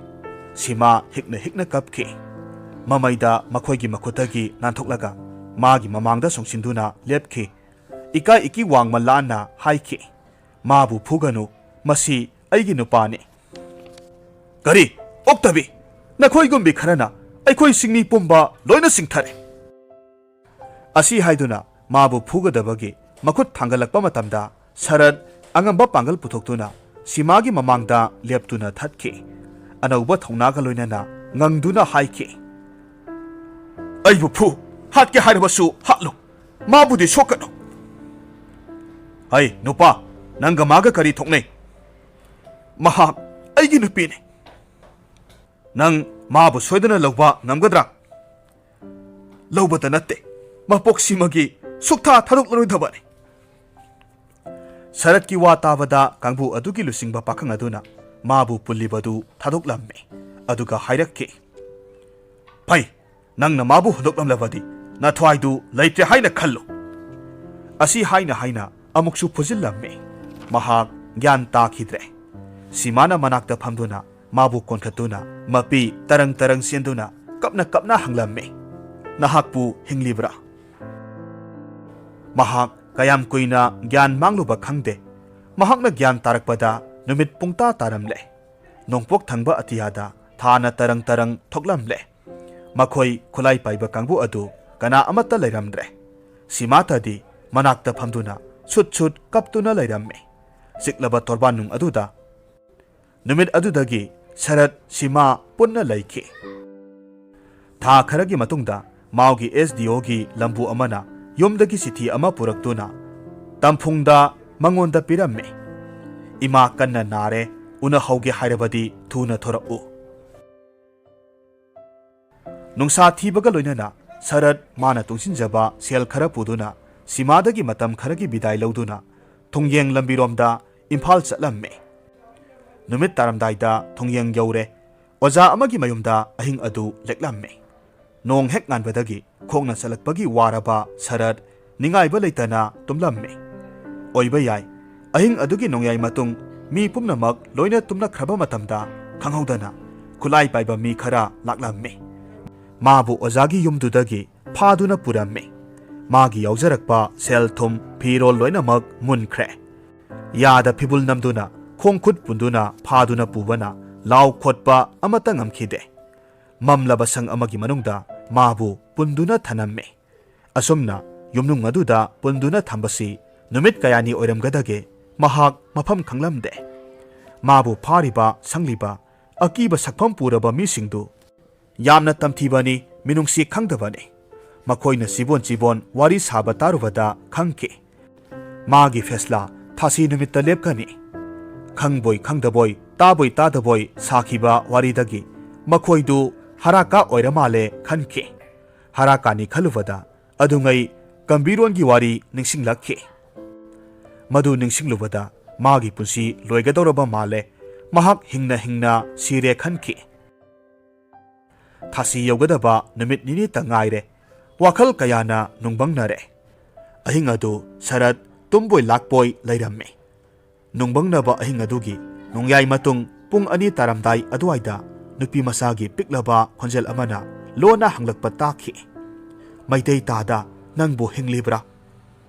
ꯁꯤꯃꯥ ꯍꯤꯛꯅ ꯍꯤꯛꯅ ꯀꯞꯈꯤ꯫ ꯃꯃꯩꯗ ꯃꯈꯣꯏꯒꯤ ꯃꯈꯨꯠꯇꯒꯤ ꯅꯥꯟꯊꯣꯛꯂꯒ ꯃꯥꯒꯤ ꯃꯃꯥꯡꯗ ꯆꯣꯡꯁꯤꯟꯗꯨꯅ ꯂꯦꯞꯈꯤ꯫ ꯏꯀꯥꯏ ꯏꯀꯤ ꯋꯥꯡꯃ ꯂꯥꯟꯅ ꯍꯥꯏꯈꯤ, "ꯃꯥꯕꯨ ꯐꯨꯒꯅꯨ, ꯃꯁꯤ ꯑꯩꯒꯤ ꯅꯨꯄꯥꯅꯤ"꯫ "ꯀꯔꯤ? ꯑꯣꯛꯇꯕꯤ! ꯅꯈꯣꯏꯒꯨꯝꯕꯤ ꯈꯔꯅ ꯑꯩꯈꯣꯏ ꯆꯤꯡꯃꯤ ꯄꯨꯝꯕ ꯂꯣꯏꯅ ꯆꯤꯡꯊꯔꯦ"꯫ ꯑꯁꯤ ꯍꯥꯏꯗꯨꯅ ꯃꯥꯕꯨ ꯐꯨꯒꯗꯕꯒꯤ ꯃꯈꯨꯠ ꯊꯥꯡꯒꯠꯂꯛꯄ ꯃꯇꯝꯗ ꯁꯔꯠ ꯑꯉꯝꯕ ꯄꯥꯡꯒꯜ ꯄꯨꯊꯣꯛꯇꯨꯅ ꯁꯤꯃꯥꯒꯤ ꯃꯃꯥꯡꯗ ꯂꯦꯞꯇꯨꯅ ꯊꯠꯈꯤ꯫ ꯑꯅꯧꯕ ꯊꯧꯅꯥꯒ ꯂꯣꯏꯅꯅ ꯉꯪꯗꯨꯅ ꯍꯥꯏꯈꯤ, "ꯑꯩꯕꯨ ꯐꯨ, ꯍꯥꯠꯀꯦ ꯍꯥꯏꯔꯕꯁꯨ ꯍꯥꯠꯂꯨ, ꯃꯥꯕꯨꯗꯤ ꯁꯣꯛꯀꯅꯨ꯫ ꯍꯩ ꯅꯨꯄꯥ, ꯅꯪꯒ ꯃꯥꯒ ꯀꯔꯤ ꯊꯣꯛꯅꯩ? ꯃꯍꯥꯛ ꯑꯩꯒꯤ ꯅꯨꯄꯤꯅꯤ꯫ ꯅꯪ ꯃꯥꯕꯨ ꯁꯣꯏꯗꯅ ꯂꯧꯕ ꯉꯝꯒꯗ꯭ꯔꯥ?" "ꯂꯧꯕꯇ ꯅꯠꯇꯦ, ꯃꯄꯣꯛꯁꯤꯃꯒꯤ ꯁꯨꯛꯊꯥ ꯊꯥꯗꯣꯛꯂꯔꯣꯏꯗꯕꯅꯤ꯫" ꯁꯔꯠꯀꯤ ꯋꯥ ꯇꯥꯕꯗ ꯀꯥꯡꯕꯨ ꯑꯗꯨꯒꯤ ꯂꯨꯆꯤꯡꯕ ꯄꯥꯈꯪ ꯑꯗꯨꯅ ꯃꯥꯕꯨ ꯄꯨꯜꯂꯤꯕꯗꯨ ꯊꯥꯗꯣꯛꯂꯝꯃꯤ꯫ ꯑꯗꯨꯒ ꯍꯥꯏꯔꯛꯈꯤ, "ꯐꯩ, ꯅꯪꯅ ꯃꯥꯕꯨ ꯍꯨꯟꯗꯣꯛꯂꯝꯂꯕꯗꯤ ꯅꯊ꯭ꯋꯥꯏꯗꯨ ꯂꯩꯇ꯭ꯔꯦ ꯍꯥꯏꯅ ꯈꯜꯂꯨ꯫" ꯑꯁꯤ ꯍꯥꯏꯅ ꯍꯥꯏꯅ ꯑꯃꯨꯛꯁꯨ ꯐꯨꯖꯤꯜꯂꯝꯃꯤ꯫ ꯃꯍꯥꯛ ꯒ꯭ꯌꯥꯟ ꯇꯥꯈꯤꯗ꯭ꯔꯦ꯫ ꯁꯤꯃꯥꯅ ꯃꯅꯥꯛꯇ ꯐꯝꯗꯨꯅ ꯃꯥꯕꯨ ꯀꯣꯟꯈꯠꯇꯨꯅ ꯃꯄꯤ ꯇꯔꯪ ꯇꯔꯪ ꯆꯦꯟꯗꯨꯅ ꯀꯞꯅ ꯀꯞꯅ ꯍꯪꯂꯝꯃꯤ, "ꯅꯍꯥꯛꯄꯨ ꯍꯤꯡꯂꯤꯕ꯭ꯔꯥ?" ꯃꯍꯥꯛ ꯀꯌꯥꯝ ꯀꯨꯏꯅ ꯒ꯭ꯌꯥꯟ ꯃꯥꯡꯂꯨꯕ ꯈꯪꯗꯦ꯫ ꯃꯍꯥꯛꯅ ꯒ꯭ꯌꯥꯟ ꯇꯥꯔꯛꯄꯗ ꯅꯨꯃꯤꯠ ꯄꯨꯡꯇꯥ ꯇꯥꯔꯝꯂꯦ꯫ ꯅꯣꯡꯄꯣꯛ ꯊꯪꯕ ꯑꯇꯤꯌꯥꯗ ꯊꯥꯅ ꯇꯔꯪ ꯇꯔꯪ ꯊꯣꯛꯂꯝꯂꯦ꯫ ꯃꯈꯣꯏ ꯈꯨꯠꯂꯥꯏ ꯄꯥꯏꯕ ꯀꯥꯡꯕꯨ ꯑꯗꯨ ꯀꯅꯥ ꯑꯃꯠꯇ ꯂꯩꯔꯝꯗ꯭ꯔꯦ꯫ ꯁꯤꯃꯥꯇꯗꯤ ꯃꯅꯥꯛꯇ ꯐꯝꯗꯨꯅ ꯁꯨꯠ ꯁꯨꯠ ꯀꯞꯇꯨꯅ ꯂꯩꯔꯝꯃꯤ꯫ ꯆꯤꯛꯂꯕ ꯇꯣꯔꯕꯥꯟꯅꯨꯡ ꯑꯗꯨꯗ ꯅꯨꯃꯤꯠ ꯑꯗꯨꯗꯒꯤ ꯁꯔꯠ ꯁꯤꯃꯥ ꯄꯨꯟꯅ ꯂꯩꯈꯤ꯫ ꯊꯥ ꯈꯔꯒꯤ ꯃꯇꯨꯡꯗ ꯃꯥꯎꯒꯤ ꯑꯦꯁ ꯗꯤ ꯑꯣꯒꯤ ꯂꯝꯕꯨ ꯑꯃꯅ ꯌꯨꯝꯗꯒꯤ ꯆꯤꯊꯤ ꯑꯃ ꯄꯨꯔꯛꯇꯨꯅ ꯇꯝꯐꯨꯡꯗ ꯃꯉꯣꯟꯗ ꯄꯤꯔꯝꯃꯤ꯫ "ꯏꯃꯥ ꯀꯟꯅ ꯅꯥꯔꯦ, ꯎꯅꯍꯧꯒꯦ ꯍꯥꯏꯔꯕꯗꯤ ꯊꯨꯅ ꯊꯣꯔꯛꯎ꯫" ꯅꯨꯡꯁꯥ ꯊꯤꯕꯒ ꯂꯣꯏꯅꯅ ꯁꯔꯠ ꯃꯥꯅ ꯇꯨꯡꯁꯤꯟꯖꯕ ꯁꯦꯜ ꯈꯔ ꯄꯨꯗꯨꯅ ꯁꯤꯃꯥꯗꯒꯤ ꯃꯇꯝ ꯈꯔꯒꯤ ꯕꯤꯗꯥꯏ ꯂꯧꯗꯨꯅ ꯊꯣꯡꯌꯦꯡ ꯂꯝꯕꯤꯔꯣꯝꯗ ꯏꯝꯐꯥꯜ ꯆꯠꯂꯝꯃꯤ꯫ ꯅꯨꯃꯤꯠ ꯇꯥꯔꯝꯗꯥꯏꯗ ꯊꯣꯡꯌꯦꯡ ꯌꯧꯔꯦ꯫ ꯑꯣꯖꯥ ꯑꯃꯒꯤ ꯃꯌꯨꯝꯗ ꯑꯍꯤꯡ ꯑꯗꯨ ꯂꯦꯛꯂꯝꯃꯤ꯫ ꯅꯣꯡ ꯍꯦꯛ ꯉꯥꯟꯕꯗꯒꯤ ꯈꯣꯡꯅ ꯆꯠꯂꯛꯄꯒꯤ ꯋꯥꯔꯕ ꯁꯔꯠ ꯅꯤꯡꯉꯥꯏꯕ ꯂꯩꯇꯅ ꯇꯨꯝꯂꯝꯃꯤ꯫ ꯑꯣꯏꯕ ꯌꯥꯏ, ꯑꯍꯤꯡ ꯑꯗꯨꯒꯤ ꯅꯣꯡꯌꯥꯏ ꯃꯇꯨꯡ ꯃꯤ ꯄꯨꯝꯅꯃꯛ ꯂꯣꯏꯅ ꯇꯨꯝꯅꯈ꯭ꯔꯕ ꯃꯇꯝꯗ ꯈꯪꯍꯧꯗꯅ ꯈꯨꯠꯂꯥꯏ ꯄꯥꯏꯕ ꯃꯤ ꯈꯔ ꯂꯥꯛꯂꯝꯃꯤ꯫ ꯃꯥꯕꯨ ꯑꯣꯖꯥꯒꯤ ꯌꯨꯝꯗꯨꯗꯒꯤ ꯐꯥꯗꯨꯅ ꯄꯨꯔꯝꯃꯤ꯫ ꯃꯥꯒꯤ ꯌꯥꯎꯖꯔꯛꯄ ꯁꯦꯜ ꯊꯨꯝ, ꯐꯤꯔꯣꯜ ꯂꯣꯏꯅꯃꯛ ꯃꯨꯟꯈ꯭ꯔꯦ꯫ ꯌꯥꯗ ꯐꯤꯕꯨꯜ ꯅꯝꯗꯨꯅ ꯈꯣꯡ ꯈꯨꯠ ꯄꯨꯟꯗꯨꯅ ꯐꯥꯗꯨꯅ ꯄꯨꯕꯅ ꯂꯥꯎ ꯈꯣꯠꯄ ꯑꯃꯠꯇ ꯉꯝꯈꯤꯗꯦ꯫ ꯃꯝꯂꯕ ꯁꯪ ꯑꯃꯒꯤ ꯃꯅꯨꯡꯗ ꯃꯥꯕꯨ ꯄꯨꯟꯗꯨꯅ ꯊꯅꯝꯃꯤ꯫ ꯑꯁꯨꯝꯅ ꯌꯨꯝꯅꯨꯡ ꯑꯗꯨꯗ ꯄꯨꯟꯗꯨꯅ ꯊꯝꯕꯁꯤ ꯅꯨꯃꯤꯠ ꯀꯌꯥꯅꯤ ꯑꯣꯏꯔꯝꯒꯗꯒꯦ, ꯃꯍꯥꯛ ꯃꯐꯝ ꯈꯪꯂꯝꯗꯦ꯫ ꯃꯥꯕꯨ ꯐꯥꯔꯤꯕ, ꯁꯪꯂꯤꯕ, ꯑꯀꯤꯕ ꯁꯛꯐꯝ ꯄꯨꯔꯕ ꯃꯤꯁꯤꯡꯗꯨ ꯌꯥꯝꯅ ꯇꯝꯊꯤꯕꯅꯤ, ꯃꯤꯅꯨꯡꯁꯤ ꯈꯪꯗꯕꯅꯤ꯫ ꯃꯈꯣꯏꯅ ꯆꯤꯕꯣꯟ ꯆꯤꯕꯣꯟ ꯋꯥꯔꯤ ꯁꯥꯕ ꯇꯥꯔꯨꯕꯗ ꯈꯪꯈꯤ꯫ ꯃꯥꯒꯤ ꯐꯦꯁꯂꯥ ꯊꯥꯁꯤ ꯅꯨꯃꯤꯠꯇ ꯂꯦꯞꯀꯅꯤ꯫ ꯈꯪꯕꯣꯏ ꯈꯪꯗꯕꯣꯏ, ꯇꯥꯕꯣꯏ ꯇꯥꯗꯕꯣꯏ ꯁꯥꯈꯤꯕ ꯋꯥꯔꯤꯗꯒꯤ ꯃꯈꯣꯏꯗꯨ ꯍꯔꯥꯀꯥ ꯑꯣꯏꯔ ꯃꯥꯜꯂꯦ ꯈꯟꯈꯤ꯫ ꯍꯔꯥꯀꯥꯅꯤ ꯈꯜꯂꯨꯕꯗ ꯑꯗꯨꯉꯩ ꯀꯝꯕꯤꯔꯣꯟꯒꯤ ꯋꯥꯔꯤ ꯅꯤꯡꯁꯤꯡꯂꯛꯈꯤ꯫ ꯃꯗꯨ ꯅꯤꯡꯁꯤꯡꯂꯨꯕꯗ ꯃꯥꯒꯤ ꯄꯨꯟꯁꯤ ꯂꯣꯏꯒꯗꯧꯔꯕ ꯃꯥꯜꯂꯦ, ꯃꯍꯥꯛ ꯍꯤꯡꯅ ꯍꯤꯡꯅ ꯁꯤꯔꯦ ꯈꯟꯈꯤ꯫ ꯊꯥꯁꯤ ꯌꯧꯒꯗꯕ ꯅꯨꯃꯤꯠ ꯅꯤꯅꯤꯇ ꯉꯥꯏꯔꯦ꯫ ꯋꯥꯈꯜ ꯀꯌꯥꯅ ꯅꯨꯡꯕꯪꯅꯔꯦ꯫ ꯑꯍꯤꯡ ꯑꯗꯨ ꯁꯔꯠ ꯇꯨꯝꯕꯣꯏ ꯂꯥꯛꯄꯣꯏ ꯂꯩꯔꯝꯃꯤ꯫ ꯅꯨꯡꯕꯪꯅꯕ ꯑꯍꯤꯡ ꯑꯗꯨꯒꯤ ꯅꯣꯡꯌꯥꯏ ꯃꯇꯨꯡ ꯄꯨꯡ ꯑꯅꯤ ꯇꯥꯔꯝꯗꯥꯏ ꯑꯗꯨꯋꯥꯏꯗ ꯅꯨꯄꯤ ꯃꯆꯥꯒꯤ ꯄꯤꯛꯂꯕ ꯈꯣꯟꯖꯦꯜ ꯑꯃꯅ ꯂꯣꯟꯅ ꯍꯪꯂꯛꯄ ꯇꯥꯈꯤ꯫ "ꯃꯩꯇꯩ ꯇꯥꯗ, ꯅꯪꯕꯨ ꯍꯤꯡꯂꯤꯕ꯭ꯔꯥ?"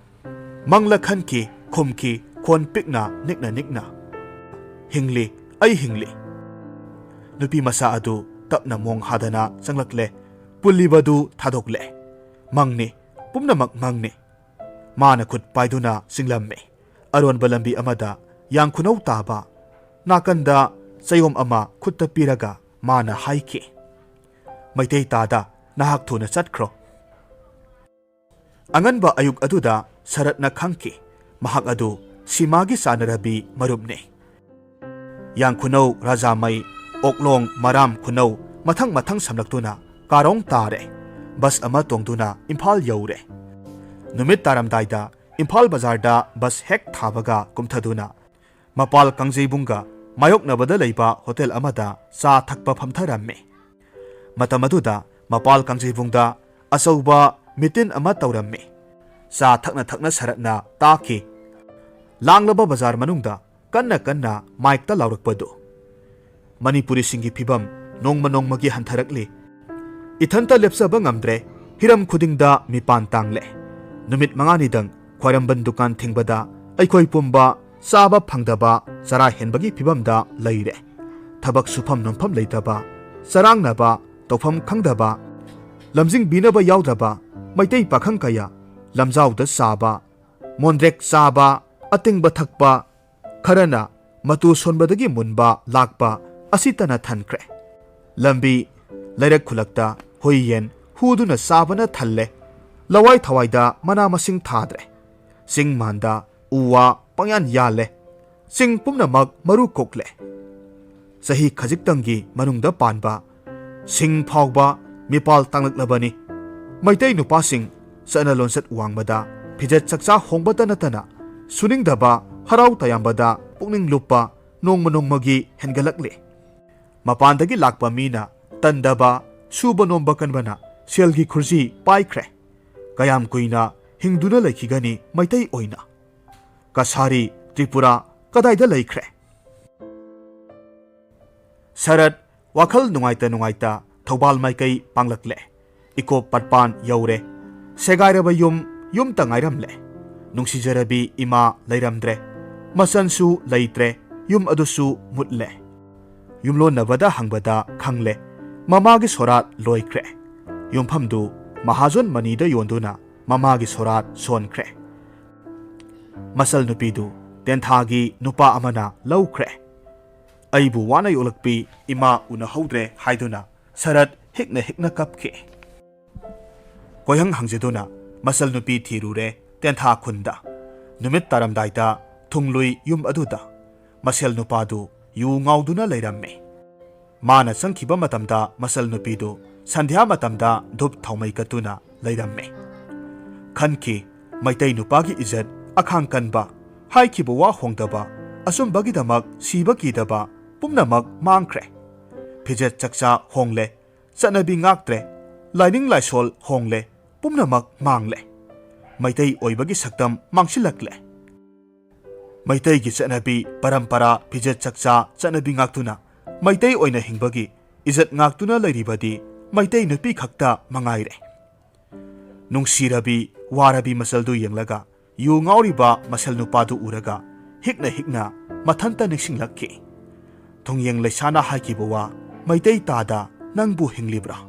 ꯃꯪꯂ ꯈꯟꯈꯤ, ꯈꯨꯝꯈꯤ ꯈꯣꯟ ꯄꯤꯛꯅ, ꯅꯤꯛꯅ ꯅꯤꯛꯅ, "ꯍꯤꯡꯂꯤ, ꯑꯩ ꯍꯤꯡꯂꯤ"꯫ ꯅꯨꯄꯤ ꯃꯆꯥ ꯑꯗꯨ ꯇꯞꯅ ꯃꯣꯡ ꯍꯥꯗꯅ ꯆꯪꯂꯛꯂꯦ꯫ ꯄꯨꯜꯂꯤꯕꯗꯨ ꯊꯥꯗꯣꯛꯂꯦ꯫ "ꯃꯪꯅꯤ, ꯄꯨꯝꯅꯃꯛ ꯃꯪꯅꯤ"꯫ ꯃꯥꯅ ꯈꯨꯠ ꯄꯥꯏꯗꯨꯅ ꯆꯤꯡꯂꯝꯃꯤ꯫ ꯑꯔꯣꯟꯕ ꯂꯝꯕꯤ ꯑꯃꯗ ꯌꯥꯡꯈꯨꯅꯧ ꯇꯥꯕ ꯅꯥꯀꯟꯗ ꯆꯌꯣꯝ ꯑꯃ ꯈꯨꯠꯇ ꯄꯤꯔꯒ ꯃꯥꯅ ꯍꯥꯏꯈꯤ, "ꯃꯩꯇꯩ ꯇꯥꯗ, ꯅꯍꯥꯛ ꯊꯨꯅ ꯆꯠꯈ꯭ꯔꯣ"꯫ ꯑꯉꯟꯕ ꯑꯌꯨꯛ ꯑꯗꯨꯗ ꯁꯔꯠꯅ ꯈꯪꯈꯤ, ꯃꯍꯥꯛ ꯑꯗꯨ ꯁꯤꯃꯥꯒꯤ ꯆꯥꯅꯔꯕꯤ ꯃꯔꯨꯞꯅꯤ꯫ ꯌꯥꯡꯈꯨꯅꯧ, ꯔꯥꯖꯥꯃꯩ, ꯑꯣꯛꯂꯣꯡ, ꯃꯔꯥꯝ ꯈꯨꯅꯧ ꯃꯊꯪ ꯃꯊꯪ ꯁꯝꯂꯛꯇꯨꯅ ꯀꯥꯔꯣꯡ ꯇꯥꯔꯦ꯫ ꯕꯁ ꯑꯃ ꯇꯣꯡꯗꯨꯅ ꯏꯝꯐꯥꯜ ꯌꯧꯔꯦ꯫ ꯅꯨꯃꯤꯠ ꯇꯥꯔꯝꯗꯥꯏꯗ ꯏꯝꯐꯥꯜ ꯕꯖꯥꯔꯗ ꯕꯁ ꯍꯦꯛ ꯊꯥꯕꯒ ꯀꯨꯝꯊꯗꯨꯅ ꯃꯄꯥꯜ ꯀꯥꯡꯖꯩꯕꯨꯡꯒ ꯃꯥꯌꯣꯛꯅꯕꯗ ꯂꯩꯕ ꯍꯣꯇꯦꯜ ꯑꯃꯗ ꯆꯥ ꯊꯛꯄ ꯐꯝꯊꯔꯝꯃꯤ꯫ ꯃꯇꯝ ꯑꯗꯨꯗ ꯃꯄꯥꯜ ꯀꯥꯡꯖꯩꯕꯨꯡꯗ ꯑꯆꯧꯕ ꯃꯤꯇꯤꯟ ꯑꯃ ꯇꯧꯔꯝꯃꯤ꯫ ꯆꯥ ꯊꯛꯅ ꯊꯛꯅ ꯁꯔꯠꯅ ꯇꯥꯈꯤ꯫ ꯂꯥꯡꯂꯕ ꯕꯖꯥꯔ ꯃꯅꯨꯡꯗ ꯀꯟꯅ ꯀꯟꯅ ꯃꯥꯏꯛꯇ ꯂꯥꯎꯔꯛꯄꯗꯨ꯫ ꯃꯅꯤꯄꯨꯔꯤꯁꯤꯡꯒꯤ ꯐꯤꯕꯝ ꯅꯣꯡꯃ ꯅꯣꯡꯃꯒꯤ ꯍꯟꯊꯔꯛꯂꯤ꯫ ꯏꯊꯟꯇ ꯂꯦꯞꯆꯕ ꯉꯝꯗ꯭ꯔꯦ꯫ ꯍꯤꯔꯝ ꯈꯨꯗꯤꯡꯗ ꯃꯤꯄꯥꯟ ꯇꯥꯡꯂꯦ꯫ ꯅꯨꯃꯤꯠ ꯃꯉꯥꯅꯤꯗꯪ ꯈ꯭ꯋꯥꯏꯔꯝꯕꯟ ꯗꯨꯀꯥꯟ ꯊꯤꯡꯕꯗ ꯑꯩꯈꯣꯏ ꯄꯨꯝꯕ ꯆꯥꯕ ꯐꯪꯗꯕ, ꯆꯔꯥ ꯍꯦꯟꯕꯒꯤ ꯐꯤꯕꯝꯗ ꯂꯩꯔꯦ꯫ ꯊꯕꯛ ꯁꯨꯐꯝ ꯅꯣꯝꯐꯝ ꯂꯩꯇꯕ, ꯆꯔꯥꯡꯅꯕ, ꯇꯧꯐꯝ ꯈꯪꯗꯕ, ꯂꯝꯖꯤꯡꯕꯤꯅꯕ ꯌꯥꯎꯗ꯭ꯔꯕ, ꯃꯩꯇꯩ ꯄꯥꯈꯪ ꯀꯌꯥ ꯂꯝꯖꯥꯎꯗ ꯆꯥꯕ, ꯃꯣꯟꯗ꯭ꯔꯦꯛ ꯆꯥꯕ, ꯑꯇꯤꯡꯕ ꯊꯛꯄ, ꯈꯔꯅ ꯃꯇꯨ ꯁꯣꯟꯕꯗꯒꯤ ꯃꯨꯟꯕ ꯂꯥꯛꯄ ꯑꯁꯤꯇꯅ ꯊꯟꯈ꯭ꯔꯦ꯫ ꯂꯝꯕꯤ ꯂꯩꯔꯛ ꯈꯨꯂꯛꯇ ꯍꯨꯏ ꯌꯦꯟ ꯍꯨꯗꯨꯅ ꯆꯥꯕꯅ ꯊꯜꯂꯦ꯫ ꯂꯋꯥꯏ ꯊꯋꯥꯏꯗ ꯃꯅꯥ ꯃꯁꯤꯡ ꯊꯥꯗ꯭ꯔꯦ꯫ ꯆꯤꯡ ꯃꯥꯟꯗ ꯎ ꯋꯥ ꯄꯪꯌꯥꯟ ꯌꯥꯜꯂꯦ꯫ ꯆꯤꯡ ꯄꯨꯝꯅꯃꯛ ꯃꯔꯨ ꯀꯣꯛꯂꯦ꯫ ꯆꯍꯤ ꯈꯖꯤꯛꯇꯪꯒꯤ ꯃꯅꯨꯡꯗ ꯄꯥꯟꯕ ꯁꯤꯡ ꯐꯥꯎꯕ ꯃꯤꯄꯥꯜ ꯇꯥꯡꯂꯛꯂꯕꯅꯤ꯫ ꯃꯩꯇꯩ ꯅꯨꯄꯥꯁꯤꯡ ꯆꯠꯅ ꯂꯣꯟꯆꯠ ꯋꯥꯡꯃꯗ ꯐꯤꯖꯦꯠ ꯆꯛꯆꯥ ꯍꯣꯡꯕꯇ ꯅꯠꯇꯅ ꯁꯨꯅꯤꯡꯗꯕ ꯍꯔꯥꯎ ꯇꯌꯥꯝꯕꯗ ꯄꯨꯛꯅꯤꯡ ꯂꯨꯞꯄ ꯅꯣꯡꯃ ꯅꯣꯡꯃꯒꯤ ꯍꯦꯟꯒꯠꯂꯛꯂꯤ꯫ ꯃꯄꯥꯟꯗꯒꯤ ꯂꯥꯛꯄ ꯃꯤꯅ ꯇꯟꯗꯕ, ꯁꯨꯕ ꯅꯣꯝꯕ ꯀꯟꯕꯅ ꯁꯦꯜꯒꯤ ꯈꯨꯔꯖꯤ ꯄꯥꯏꯈ꯭ꯔꯦ꯫ ꯀꯌꯥꯝ ꯀꯨꯏꯅ ꯍꯤꯡꯗꯨꯅ ꯂꯩꯈꯤꯒꯅꯤ ꯃꯩꯇꯩ ꯑꯣꯏꯅ? ꯀꯁꯥꯔꯤ, ꯇ꯭ꯔꯤꯄꯨꯔꯥ ꯀꯗꯥꯏꯗ ꯂꯩꯈ꯭ꯔꯦ? ꯁꯔꯠ, ꯋꯥꯈꯜ ꯅꯨꯡꯉꯥꯏꯇ ꯅꯨꯡꯉꯥꯏꯇ ꯊꯧꯕꯥꯜ ꯃꯥꯏꯀꯩ ꯄꯥꯡꯂꯛꯂꯦ꯫ ꯏꯀꯣꯞ ꯄꯠꯄꯥꯟ ꯌꯧꯔꯦ꯫ ꯁꯦꯒꯥꯏꯔꯕ ꯌꯨꯝ, ꯌꯨꯝꯇ ꯉꯥꯏꯔꯝꯂꯦ꯫ ꯅꯨꯡꯁꯤꯖꯔꯕꯤ ꯏꯃꯥ ꯂꯩꯔꯝꯗ꯭ꯔꯦ꯫ ꯃꯆꯟꯁꯨ ꯂꯩꯇ꯭ꯔꯦ꯫ ꯌꯨꯝ ꯑꯗꯨꯁꯨ ꯃꯨꯠꯂꯦ꯫ ꯌꯨꯝꯂꯣꯟꯅꯕꯗ ꯍꯪꯕꯗ ꯈꯪꯂꯦ꯫ ꯃꯃꯥꯒꯤ ꯁꯣꯔꯥꯠ ꯂꯣꯏꯈ꯭ꯔꯦ꯫ ꯌꯨꯝꯐꯝꯗꯨ ꯃꯍꯥꯖꯣꯟ ꯃꯅꯤꯗ ꯌꯣꯟꯗꯨꯅ ꯃꯃꯥꯒꯤ ꯁꯣꯔꯥꯠ ꯁꯣꯟꯈ꯭ꯔꯦ꯫ ꯃꯆꯜ ꯅꯨꯄꯤꯗꯨ ꯇꯦꯟꯊꯥꯒꯤ ꯅꯨꯄꯥ ꯑꯃꯅ ꯂꯧꯈ꯭ꯔꯦ꯫ "ꯑꯩꯕꯨ ꯋꯥꯅ ꯌꯣꯛꯂꯛꯄꯤ ꯏꯃꯥ ꯎꯅꯍꯧꯗ꯭ꯔꯦ" ꯍꯥꯏꯗꯨꯅ ꯁꯔꯠ ꯍꯤꯛꯅ ꯍꯤꯛꯅ ꯀꯞꯈꯤ꯫ ꯀꯣꯏꯍꯪ ꯍꯪꯖꯗꯨꯅ ꯃꯆꯜ ꯅꯨꯄꯤ ꯊꯤꯔꯨꯔꯦ ꯇꯦꯟꯊꯥ ꯈꯨꯟꯗ꯫ ꯅꯨꯃꯤꯠ ꯇꯥꯔꯝꯗꯥꯏꯗ ꯊꯨꯡꯂꯨꯏ ꯌꯨꯝ ꯑꯗꯨꯗ꯫ ꯃꯁꯦꯜ ꯅꯨꯄꯥꯗꯨ ꯌꯨ ꯉꯥꯎꯗꯨꯅ ꯂꯩꯔꯝꯃꯤ꯫ ꯃꯥꯅ ꯆꯪꯈꯤꯕ ꯃꯇꯝꯗ ꯃꯆꯜ ꯅꯨꯄꯤꯗꯨ ꯁꯟꯙ꯭ꯌꯥ ꯃꯇꯝꯗ ꯙꯨꯞ ꯊꯥꯎꯃꯩ ꯀꯠꯇꯨꯅ ꯂꯩꯔꯝꯃꯤ꯫ ꯈꯟꯈꯤ, ꯃꯩꯇꯩ ꯅꯨꯄꯥꯒꯤ ꯏꯖꯠ, ꯑꯈꯥꯡ ꯀꯟꯕ, ꯍꯥꯏꯈꯤꯕ ꯋꯥ ꯍꯣꯡꯗꯕ, ꯑꯆꯨꯝꯕꯒꯤꯗꯃꯛ ꯁꯤꯕ ꯀꯤꯗꯕ ꯄꯨꯝꯅꯃꯛ ꯃꯥꯡꯈ꯭ꯔꯦ꯫ ꯐꯤꯖꯦꯠ ꯆꯛꯆꯥ ꯍꯣꯡꯂꯦ, ꯆꯠꯅꯕꯤ ꯉꯥꯛꯇ꯭ꯔꯦ, ꯂꯥꯏꯅꯤꯡ ꯂꯥꯏꯁꯣꯜ ꯍꯣꯡꯂꯦ, ꯄꯨꯝꯅꯃꯛ ꯃꯥꯡꯂꯦ꯫ ꯃꯩꯇꯩ ꯑꯣꯏꯕꯒꯤ ꯁꯛꯇꯝ ꯃꯥꯡꯁꯤꯜꯂꯛꯂꯦ꯫ ꯃꯩꯇꯩꯒꯤ ꯆꯠꯅꯕꯤ, ꯄꯔꯝꯄꯔꯥ, ꯐꯤꯖꯦꯠ ꯆꯛꯆꯥ, ꯆꯠꯅꯕꯤ ꯉꯥꯛꯇꯨꯅ ꯃꯩꯇꯩ ꯑꯣꯏꯅ ꯍꯤꯡꯕꯒꯤ ꯏꯖꯠ ꯉꯥꯛꯇꯨꯅ ꯂꯩꯔꯤꯕꯗꯤ ꯃꯩꯇꯩ ꯅꯨꯄꯤ ꯈꯛꯇ ꯃꯉꯥꯏꯔꯦ꯫ ꯅꯨꯡꯁꯤꯔꯕꯤ, ꯋꯥꯔꯕꯤ ꯃꯆꯜꯗꯨ ꯌꯦꯡꯂꯒ ꯌꯨ ꯉꯥꯎꯔꯤꯕ ꯃꯁꯦꯜ ꯅꯨꯄꯥꯗꯨ ꯎꯔꯒ ꯍꯤꯛꯅ ꯍꯤꯛꯅ ꯃꯊꯟꯇ ꯅꯤꯡꯁꯤꯡꯂꯛꯈꯤ꯫ ꯊꯣꯡꯌꯦꯡ ꯂꯩꯁꯥꯅ ꯍꯥꯏꯈꯤꯕ ꯋꯥ, "ꯃꯩꯇꯩ ꯇꯥꯗ ꯅꯪꯕꯨ ꯍꯤꯡꯂꯤꯕ꯭ꯔꯥ?"